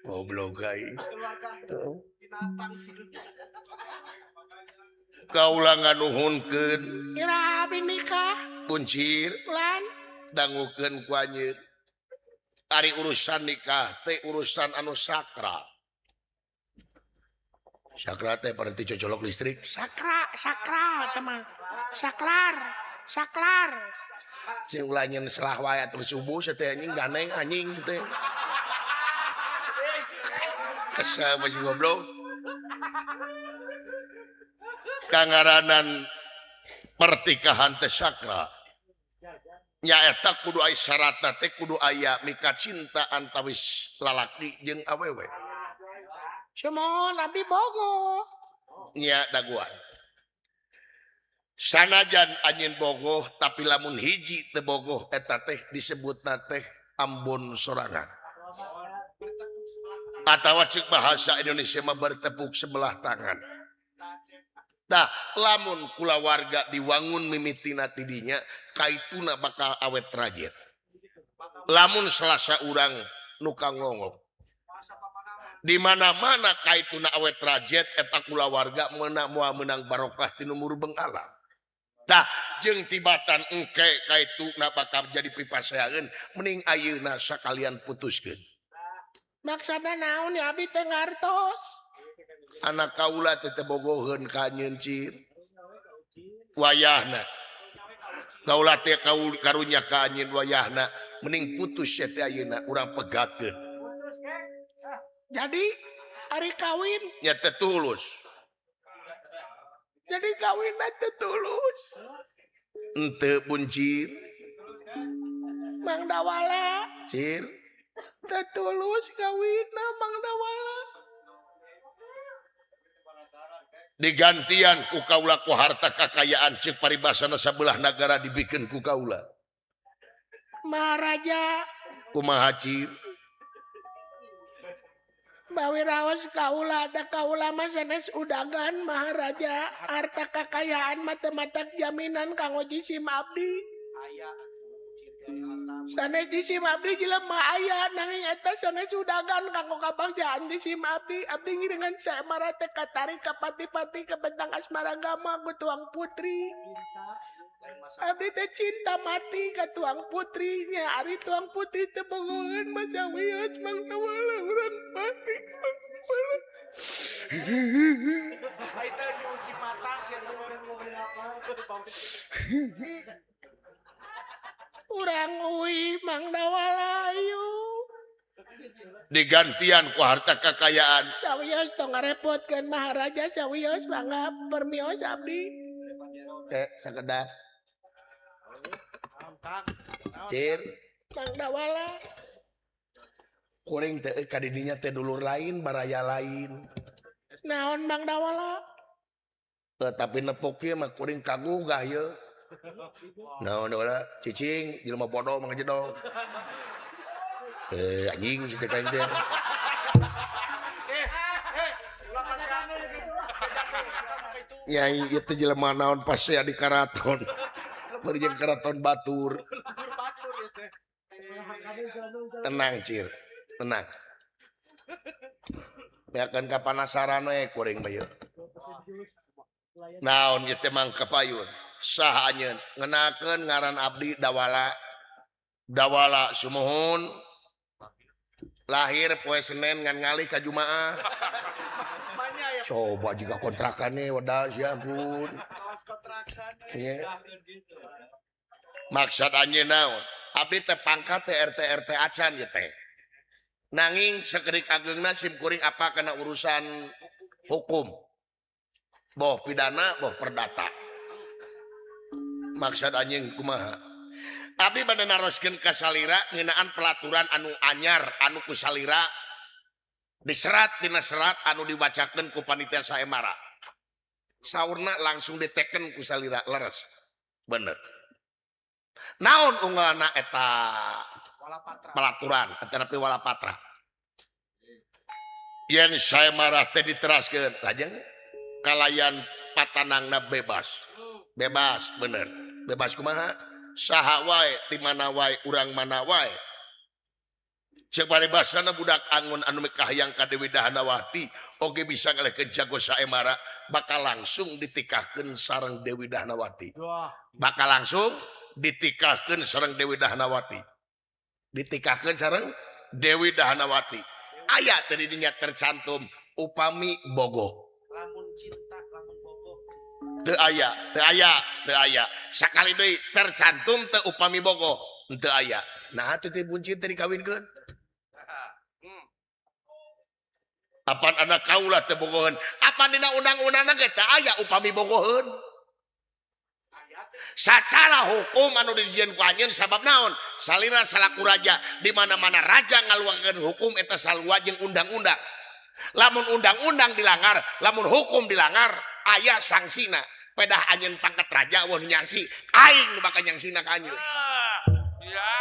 Goblok aing. Binatang. Kaula nganuhunkeun. Iraha abdi nikah? Kuncir Kulan. Dangukeun ku anjeun. Ari urusan nikah teh urusan anu sakral. Sakra teh berhenti cocolok listrik. Sakra, sakral teman. Saklar, saklar. Sing ulah nyen selah wae atuh subuh teh anjing ganeng anjing teh. Kesel masih goblok. Kangaranan pertikahan teh sakra. Nyaeta kudu aya syaratna teh kudu aya mika cinta antawis lalaki jeung awewe. Semohon abdi bogo. Nya daguan. Sanajan anjeun bogoh tapi lamun hiji teu bogoh eta teh disebutna teh ambon sorangan. Atawa ceuk bahasa Indonesia mah bertepuk sebelah tangan. Tah lamun kulawarga diwangun mimitina tidinya kaituna bakal awet rajet. Lamun Selasa urang nu kangongong. Di mana-mana kaituna awet rajet eta kulawarga meunang moal meunang barokah tinu murbeng alam. Tah jeung tibatan engke kaituna bakal jadi pipaseangeun mending ayeuna sakalian putuskeun. Maksudna naon ya abdi teu ngartos. Anak kaula teh teu bogoheun ka anjeun cir. Wayahna. Kaula teh karunya ka anjeun wayahna mending putus teh ayeuna urang pegatkeun. Jadi ari kawin nya teu tulus. Jadi kawinna teu tulus. Henteu buncir. Mang Dawala. Cir. Teu tulus kawinna Mang Dawala. Digantian ku kaula ku harta kakayaan ceuk paribasana sabelah nagara dibikeun ku kaula. Maharaja. Kumaha cir? Bawi raos kaula da kaula mah sanes udagan Maharaja. Harta kakayaan mah teu matak jaminan kanggo jisim abdi. Aya. Sanes jisim abdi jelema aya nanging eta sanes udagan kanggo kabagjaan jisim abdi. Abdi ngiringan saemara teh katarik ka pati-pati ka bentang asmara gama ku tuang putri. Abdi teh cinta mati ka tuang putri nya ari tuang putri teh bogoheun mah sawios Mang Dawala urang mati. Ai teh nyuci mata sia Urang uwi Mang Dawala ayu. Digantian ku harta kakayaan. Sawios tong ngarepotkeun Maharaja sawios mangga permios abdi. Teh sakedap. Cir. Mang Dawala. Kuring teh ka didinya teh dulur lain, baraya lain. Naon Mang Dawala? Tapi nepok ieu mah kuring kagugah ieu. Naon Dawala cicing jelema bodoh mah ngajedog. Anjing kitu ka teh. Ulah pas ka. Nyai ieu teh jelema naon pas aya di karaton. Bari jeung karaton batur. Batur ieu teh. Tenang cir, tenang. Beakeun ka panasaran we kuring mah ieu. Naon ieu teh Mang Kapayun? Saha anjeun ngenakeun ngaran abdi Dawala. Dawala sumuhun. Lahir poe Senin ngan ngalih ka Jumaah. Coba juga kontrakannya wadah ya ampun. Iya. Maksud anjeun naon? Abdi teh pangkat teh RT RT acan ieu teh. Nanging sakedik ageungna sim kuring apa kana urusan hukum. Boh pidana, boh perdata. Maksud anjeun kumaha? Abdi bade naroskeun ka salira ngeunaan pelaturan anu anyar anu ku salira diserat dina serat anu dibacakeun ku panitia saemara. Saurna langsung diteken ku salira leres. Bener. Naon unggalna eta pelaturan tetapi walapatra. Yen saemara teh diteraskeun lajeng kalayan patanangna bebas. Bebas bener. Bebas kumaha? Saha wae ti mana wae urang mana wae. Ceuk paribasana budak angon anu mikahayang ka Dewi Dahanawati oge bisa ngalehkeun jago saemara bakal langsung ditikahkeun sareng Dewi Dahanawati. Bakal langsung ditikahkeun sareng Dewi Dahanawati. Ditikahkeun sareng Dewi Dahanawati. Aya teh di dinya tercantum upami bogoh. Lamun cinta lamun bogoh. Teu aya, teu aya, teu aya. Sakali deui tercantum teu upami bogoh, teu aya. Nah atuh teh buncit teh dikawinkeun. Apan anak kaula teu bogoheun? Apan dina undang-undangna ge teu aya upami bogoheun. Sacara hukum anu dijieun ku anjeun sabab naon? Salira salaku raja di mana-mana raja ngaluarkeun hukum eta sarua jeung undang-undang. Lamun undang-undang dilanggar, lamun hukum dilanggar, aya sangsina. Pedah anjeun pangkat raja eueuh nyangsi, aing nu bakal nyangsina ka anjeun. Iya.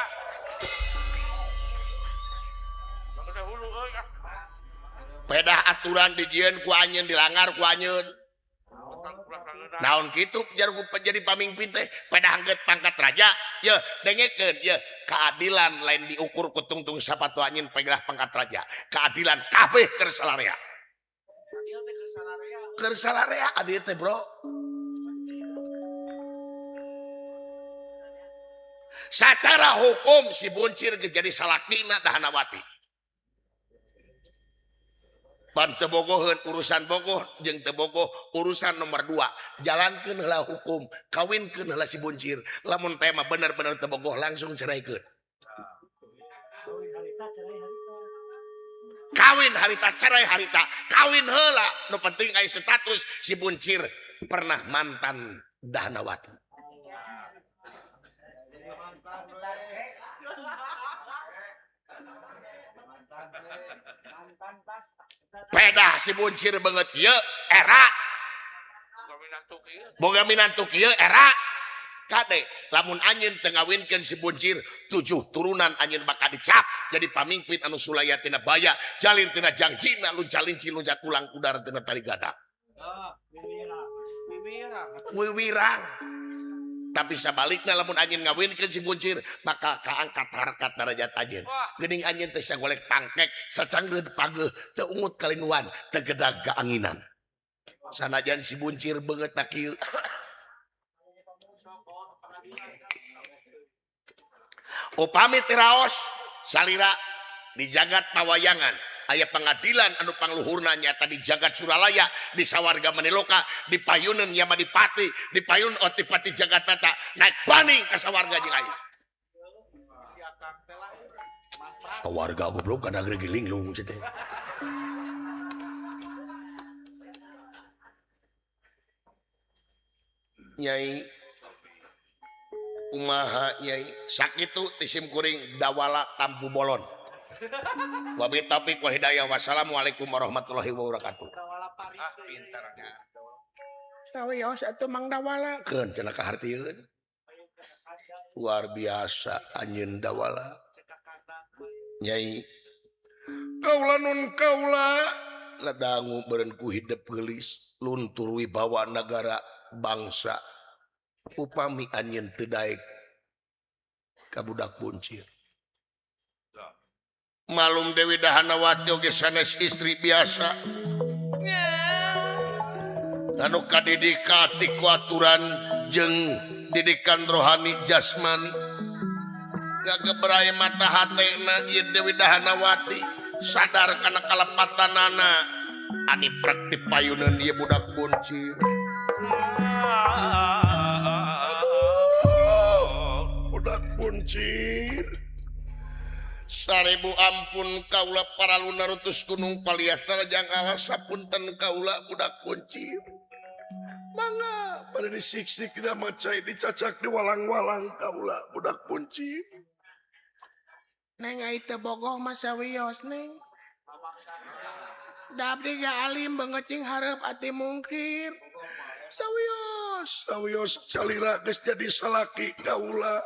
Pedah aturan dijieun ku anjeun dilanggar ku anjeun. Naon kitu jadi pamimpin teh pedah anggeut pangkat raja. Yeuh dengekeun yeuh keadilan lain diukur ku tungtung sapatu anjeun pedah pangkat raja. Keadilan kabeh keur salarea. Keur salarea adil teh bro. Sacara hukum si buncir jadi salakina Dahanawati. Pan teu bogoheun urusan bogoh jeung teu bogoh urusan nomor 2. Jalankeun heula hukum, kawinkeun heula si buncir. Lamun tema bener-bener teu bogoh langsung ceraikeun. Kawin harita cerai harita, kawin heula nu penting aya status si buncir pernah mantan Dahanawati. Pedah si buncir banget ieu era. Boga minantu kieu era. Kade lamun anjeun teu ngawinkeun si buncir 7 turunan anjeun bakal dicap jadi pamimpin anu sulaya tina baya, jalir tina jangjina, lunca-linci lunca tulang kudar tina tali gada. Wiwirang. Tapi sabalikna lamun anjeun ngawinkeun si buncir bakal kaangkat harkat darajat anjeun. Geuning anjeun teh sagolek pangkek, sacangreud pageuh, teu ungut kalinuan, teu gedag kaanginan. Sanajan si buncir beungeut na kieu. Upami tiraos salira di jagat pawayangan aya pengadilan anu pangluhurna nyata di jagat Suralaya di sawarga Maniloka di payunan Yamadipati di payun Otipati Jagatnata naik baning ka sawarga jeung aing. Sawarga goblok kana gegiling lung teh. Nyai kumaha nyai sakitu tisim kuring dawala tampu bolon. Wabillahi taufik wal hidayah. Wassalamualaikum warahmatullahi wabarakatuh. Ah, pintarnya. Sawios atuh Mang Dawala. Keun cenah kahartieun. Luar biasa anjeun Dawala. Nyai kaula nun kaula ledangu beureun ku hidep geulis luntur wibawa nagara bangsa. Upami anjeun teu daek ka budak buncir. Malum Dewi Dahanawati oge sanes istri biasa. Anu kadidika ti ku aturan jeung didikan rohani jasmani. Gagebray mata hatena ieu Dewi Dahanawati sadar kana kalepatanana ani prek dipayuneun ieu budak buncir. Aduh, budak buncir. Seribu ampun kaula para lunarutus gunung paliasna jang alas sapunten kaula budak kuncir. Mangga pada disiksik dama cai dicacak di walang-walang kaula budak kuncir. Neng ai teu bogoh mah sawios neng. Da abdi ge alim beungeut cing hareup ati mungkir. Sawios, sawios salira geus jadi salaki kaula.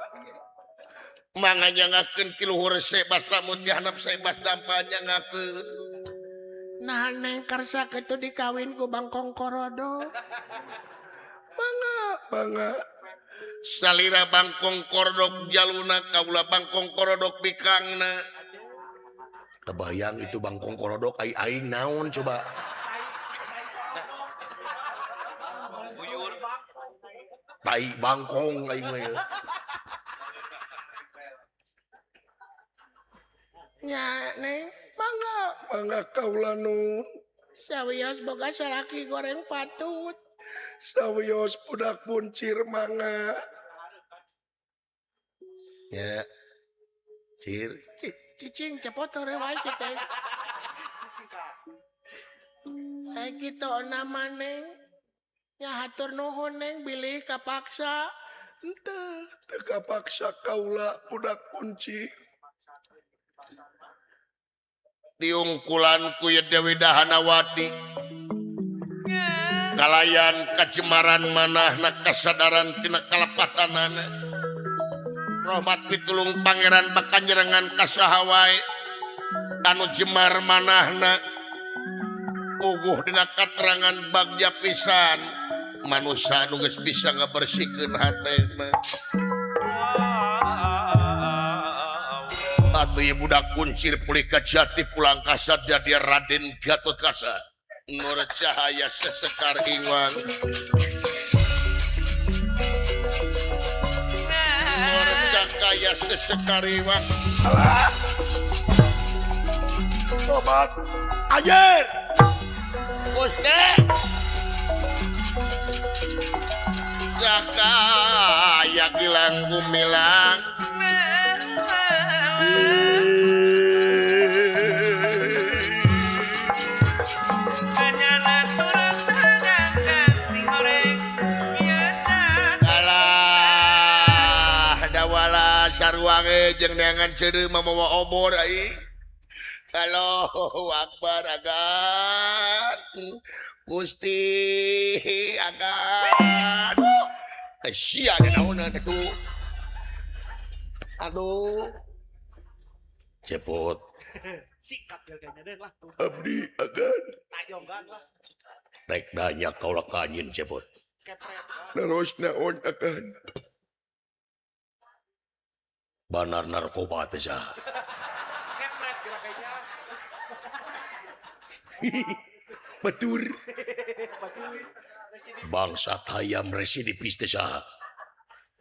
Mangga nyangakeun ki luhur sebas rambut di handap sebas dampa nyangakeun. Nah neng karsa kitu dikawin ku Bangkong Korodo. Mangga, mangga. Salira Bangkong Korodok jaluna kaula Bangkong Korodok bikangna. Kebayang itu Bangkong Korodok ai aing naon coba. Tai bangkong aing mah. Nya neng, mangga, mangga kaula nun. Sawios boga salaki goreng patut. Sawios budak buncir mangga. Ya. Cir, cicing cepot hore wae si teh. Ai kitu nama neng. Nya hatur nuhun neng bilih kapaksa. Henteu, teu kapaksa kaula budak buncir. Diungkulan ku ye Dewi Dahanawati kalayan kacemaran manahna kasadaran tina kalepatanana rahmat pitulung pangeran bakal nyerengan kasaha wae anu jemar manahna uguh dina katerangan bagja pisan manusa anu geus bisa ngabersihkeun hatena. Atuh ieu budak kuncir pulih ka jati pulang kasad jadi Raden Gatotkaca nur cahaya sesekar iwan nur cahaya sesekar iwan. Alah tobat anjir Gusti cahaya gilang gumilang. Alah dawala Sarua ge jeung neangan seureuh mah mawa obor aing. Allahu Akbar agan. Gusti agan. Sia naonan atuh. Aduh. Cepot. Sikat harganya den lah. Abdi agan. Tajonggan lah. Rek nanya kaula ka anjeun cepot. Naros naon agan. Banar narkoba teh saha? Kepret kayaknya. Batur. Batur. Bangsat hayam residipis teh saha?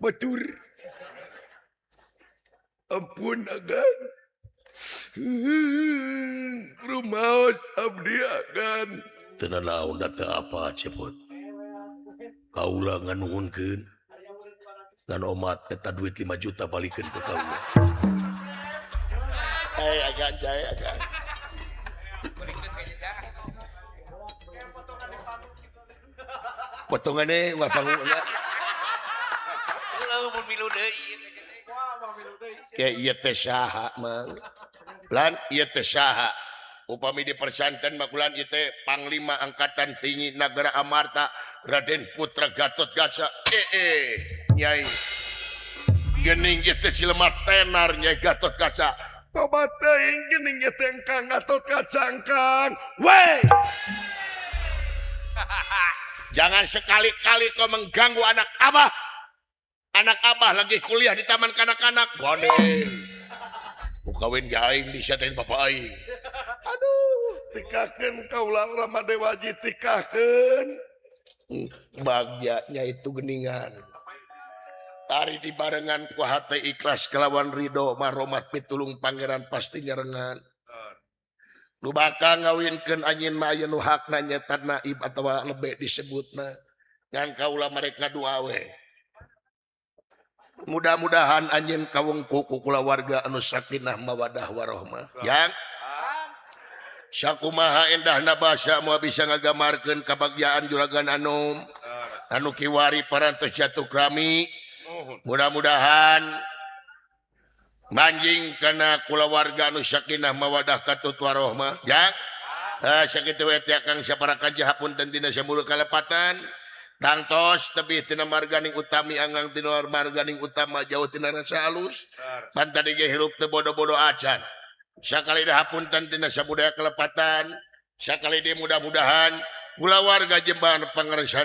Batur. Ampun agan. Rumaos abdi agan. Teu nanaon da teu apa cepot. Kaula nganuhunkeun. Ngan omat eta duit 5 juta balikeun ke kaula. Agan jae agan. Potongane ulah panguna. Ulah mun milu deui. Ya ieu teh saha mang. Lan ieu teh saha. Upami dipersanten makulan ieu teh Panglima Angkatan Tinggi Nagara Amarta Raden Putra Gatotkaca. Nyai. Gening ieu teh si lemah tenar Nyai Gatotkaca. Tobat teuing gening ieu teh Kang Gatotkaca Kang. Weh. Jangan sekali-kali kau mengganggu anak abah. Anak abah lagi kuliah di taman kanak-kanak. Gone. Kawin ge aing disatein bapak aing. Aduh, tikakeun kaula Rama Dewaji tikakeun. Bagjanya itu geningan. Tari dibarengan ku hate ikhlas kelawan ridho maromat pitulung pangeran pasti nyarengan. Nu bakal ngawinkeun anjeun mah aya nu hakna nyata naib atawa lebe disebutna. Ngan kaula marek ngadua we. Mudah-mudahan anjeun kawungku ku kulawarga anu sakinah mawadah warohmah. Yang sakumaha endahna basa moal bisa ngagamarkeun kabagjaan juragan anom anu kiwari parantos jatuh krami. Mudah-mudahan manjing kana kulawarga anu sakinah mawadah katut warohmah. Yang sakitu we teh Kang saparakan hapunten tina samuru kalepatan. Tangtos tebih tina marganing utami anggang tina marganing utama jauh tina rasa halus. Pan tadi ge hirup teu bodo-bodo acan. Sakali dah hapunten tina sabudaya kelepatan. Sakali deui mudah-mudahan kulawarga jembahan pangersan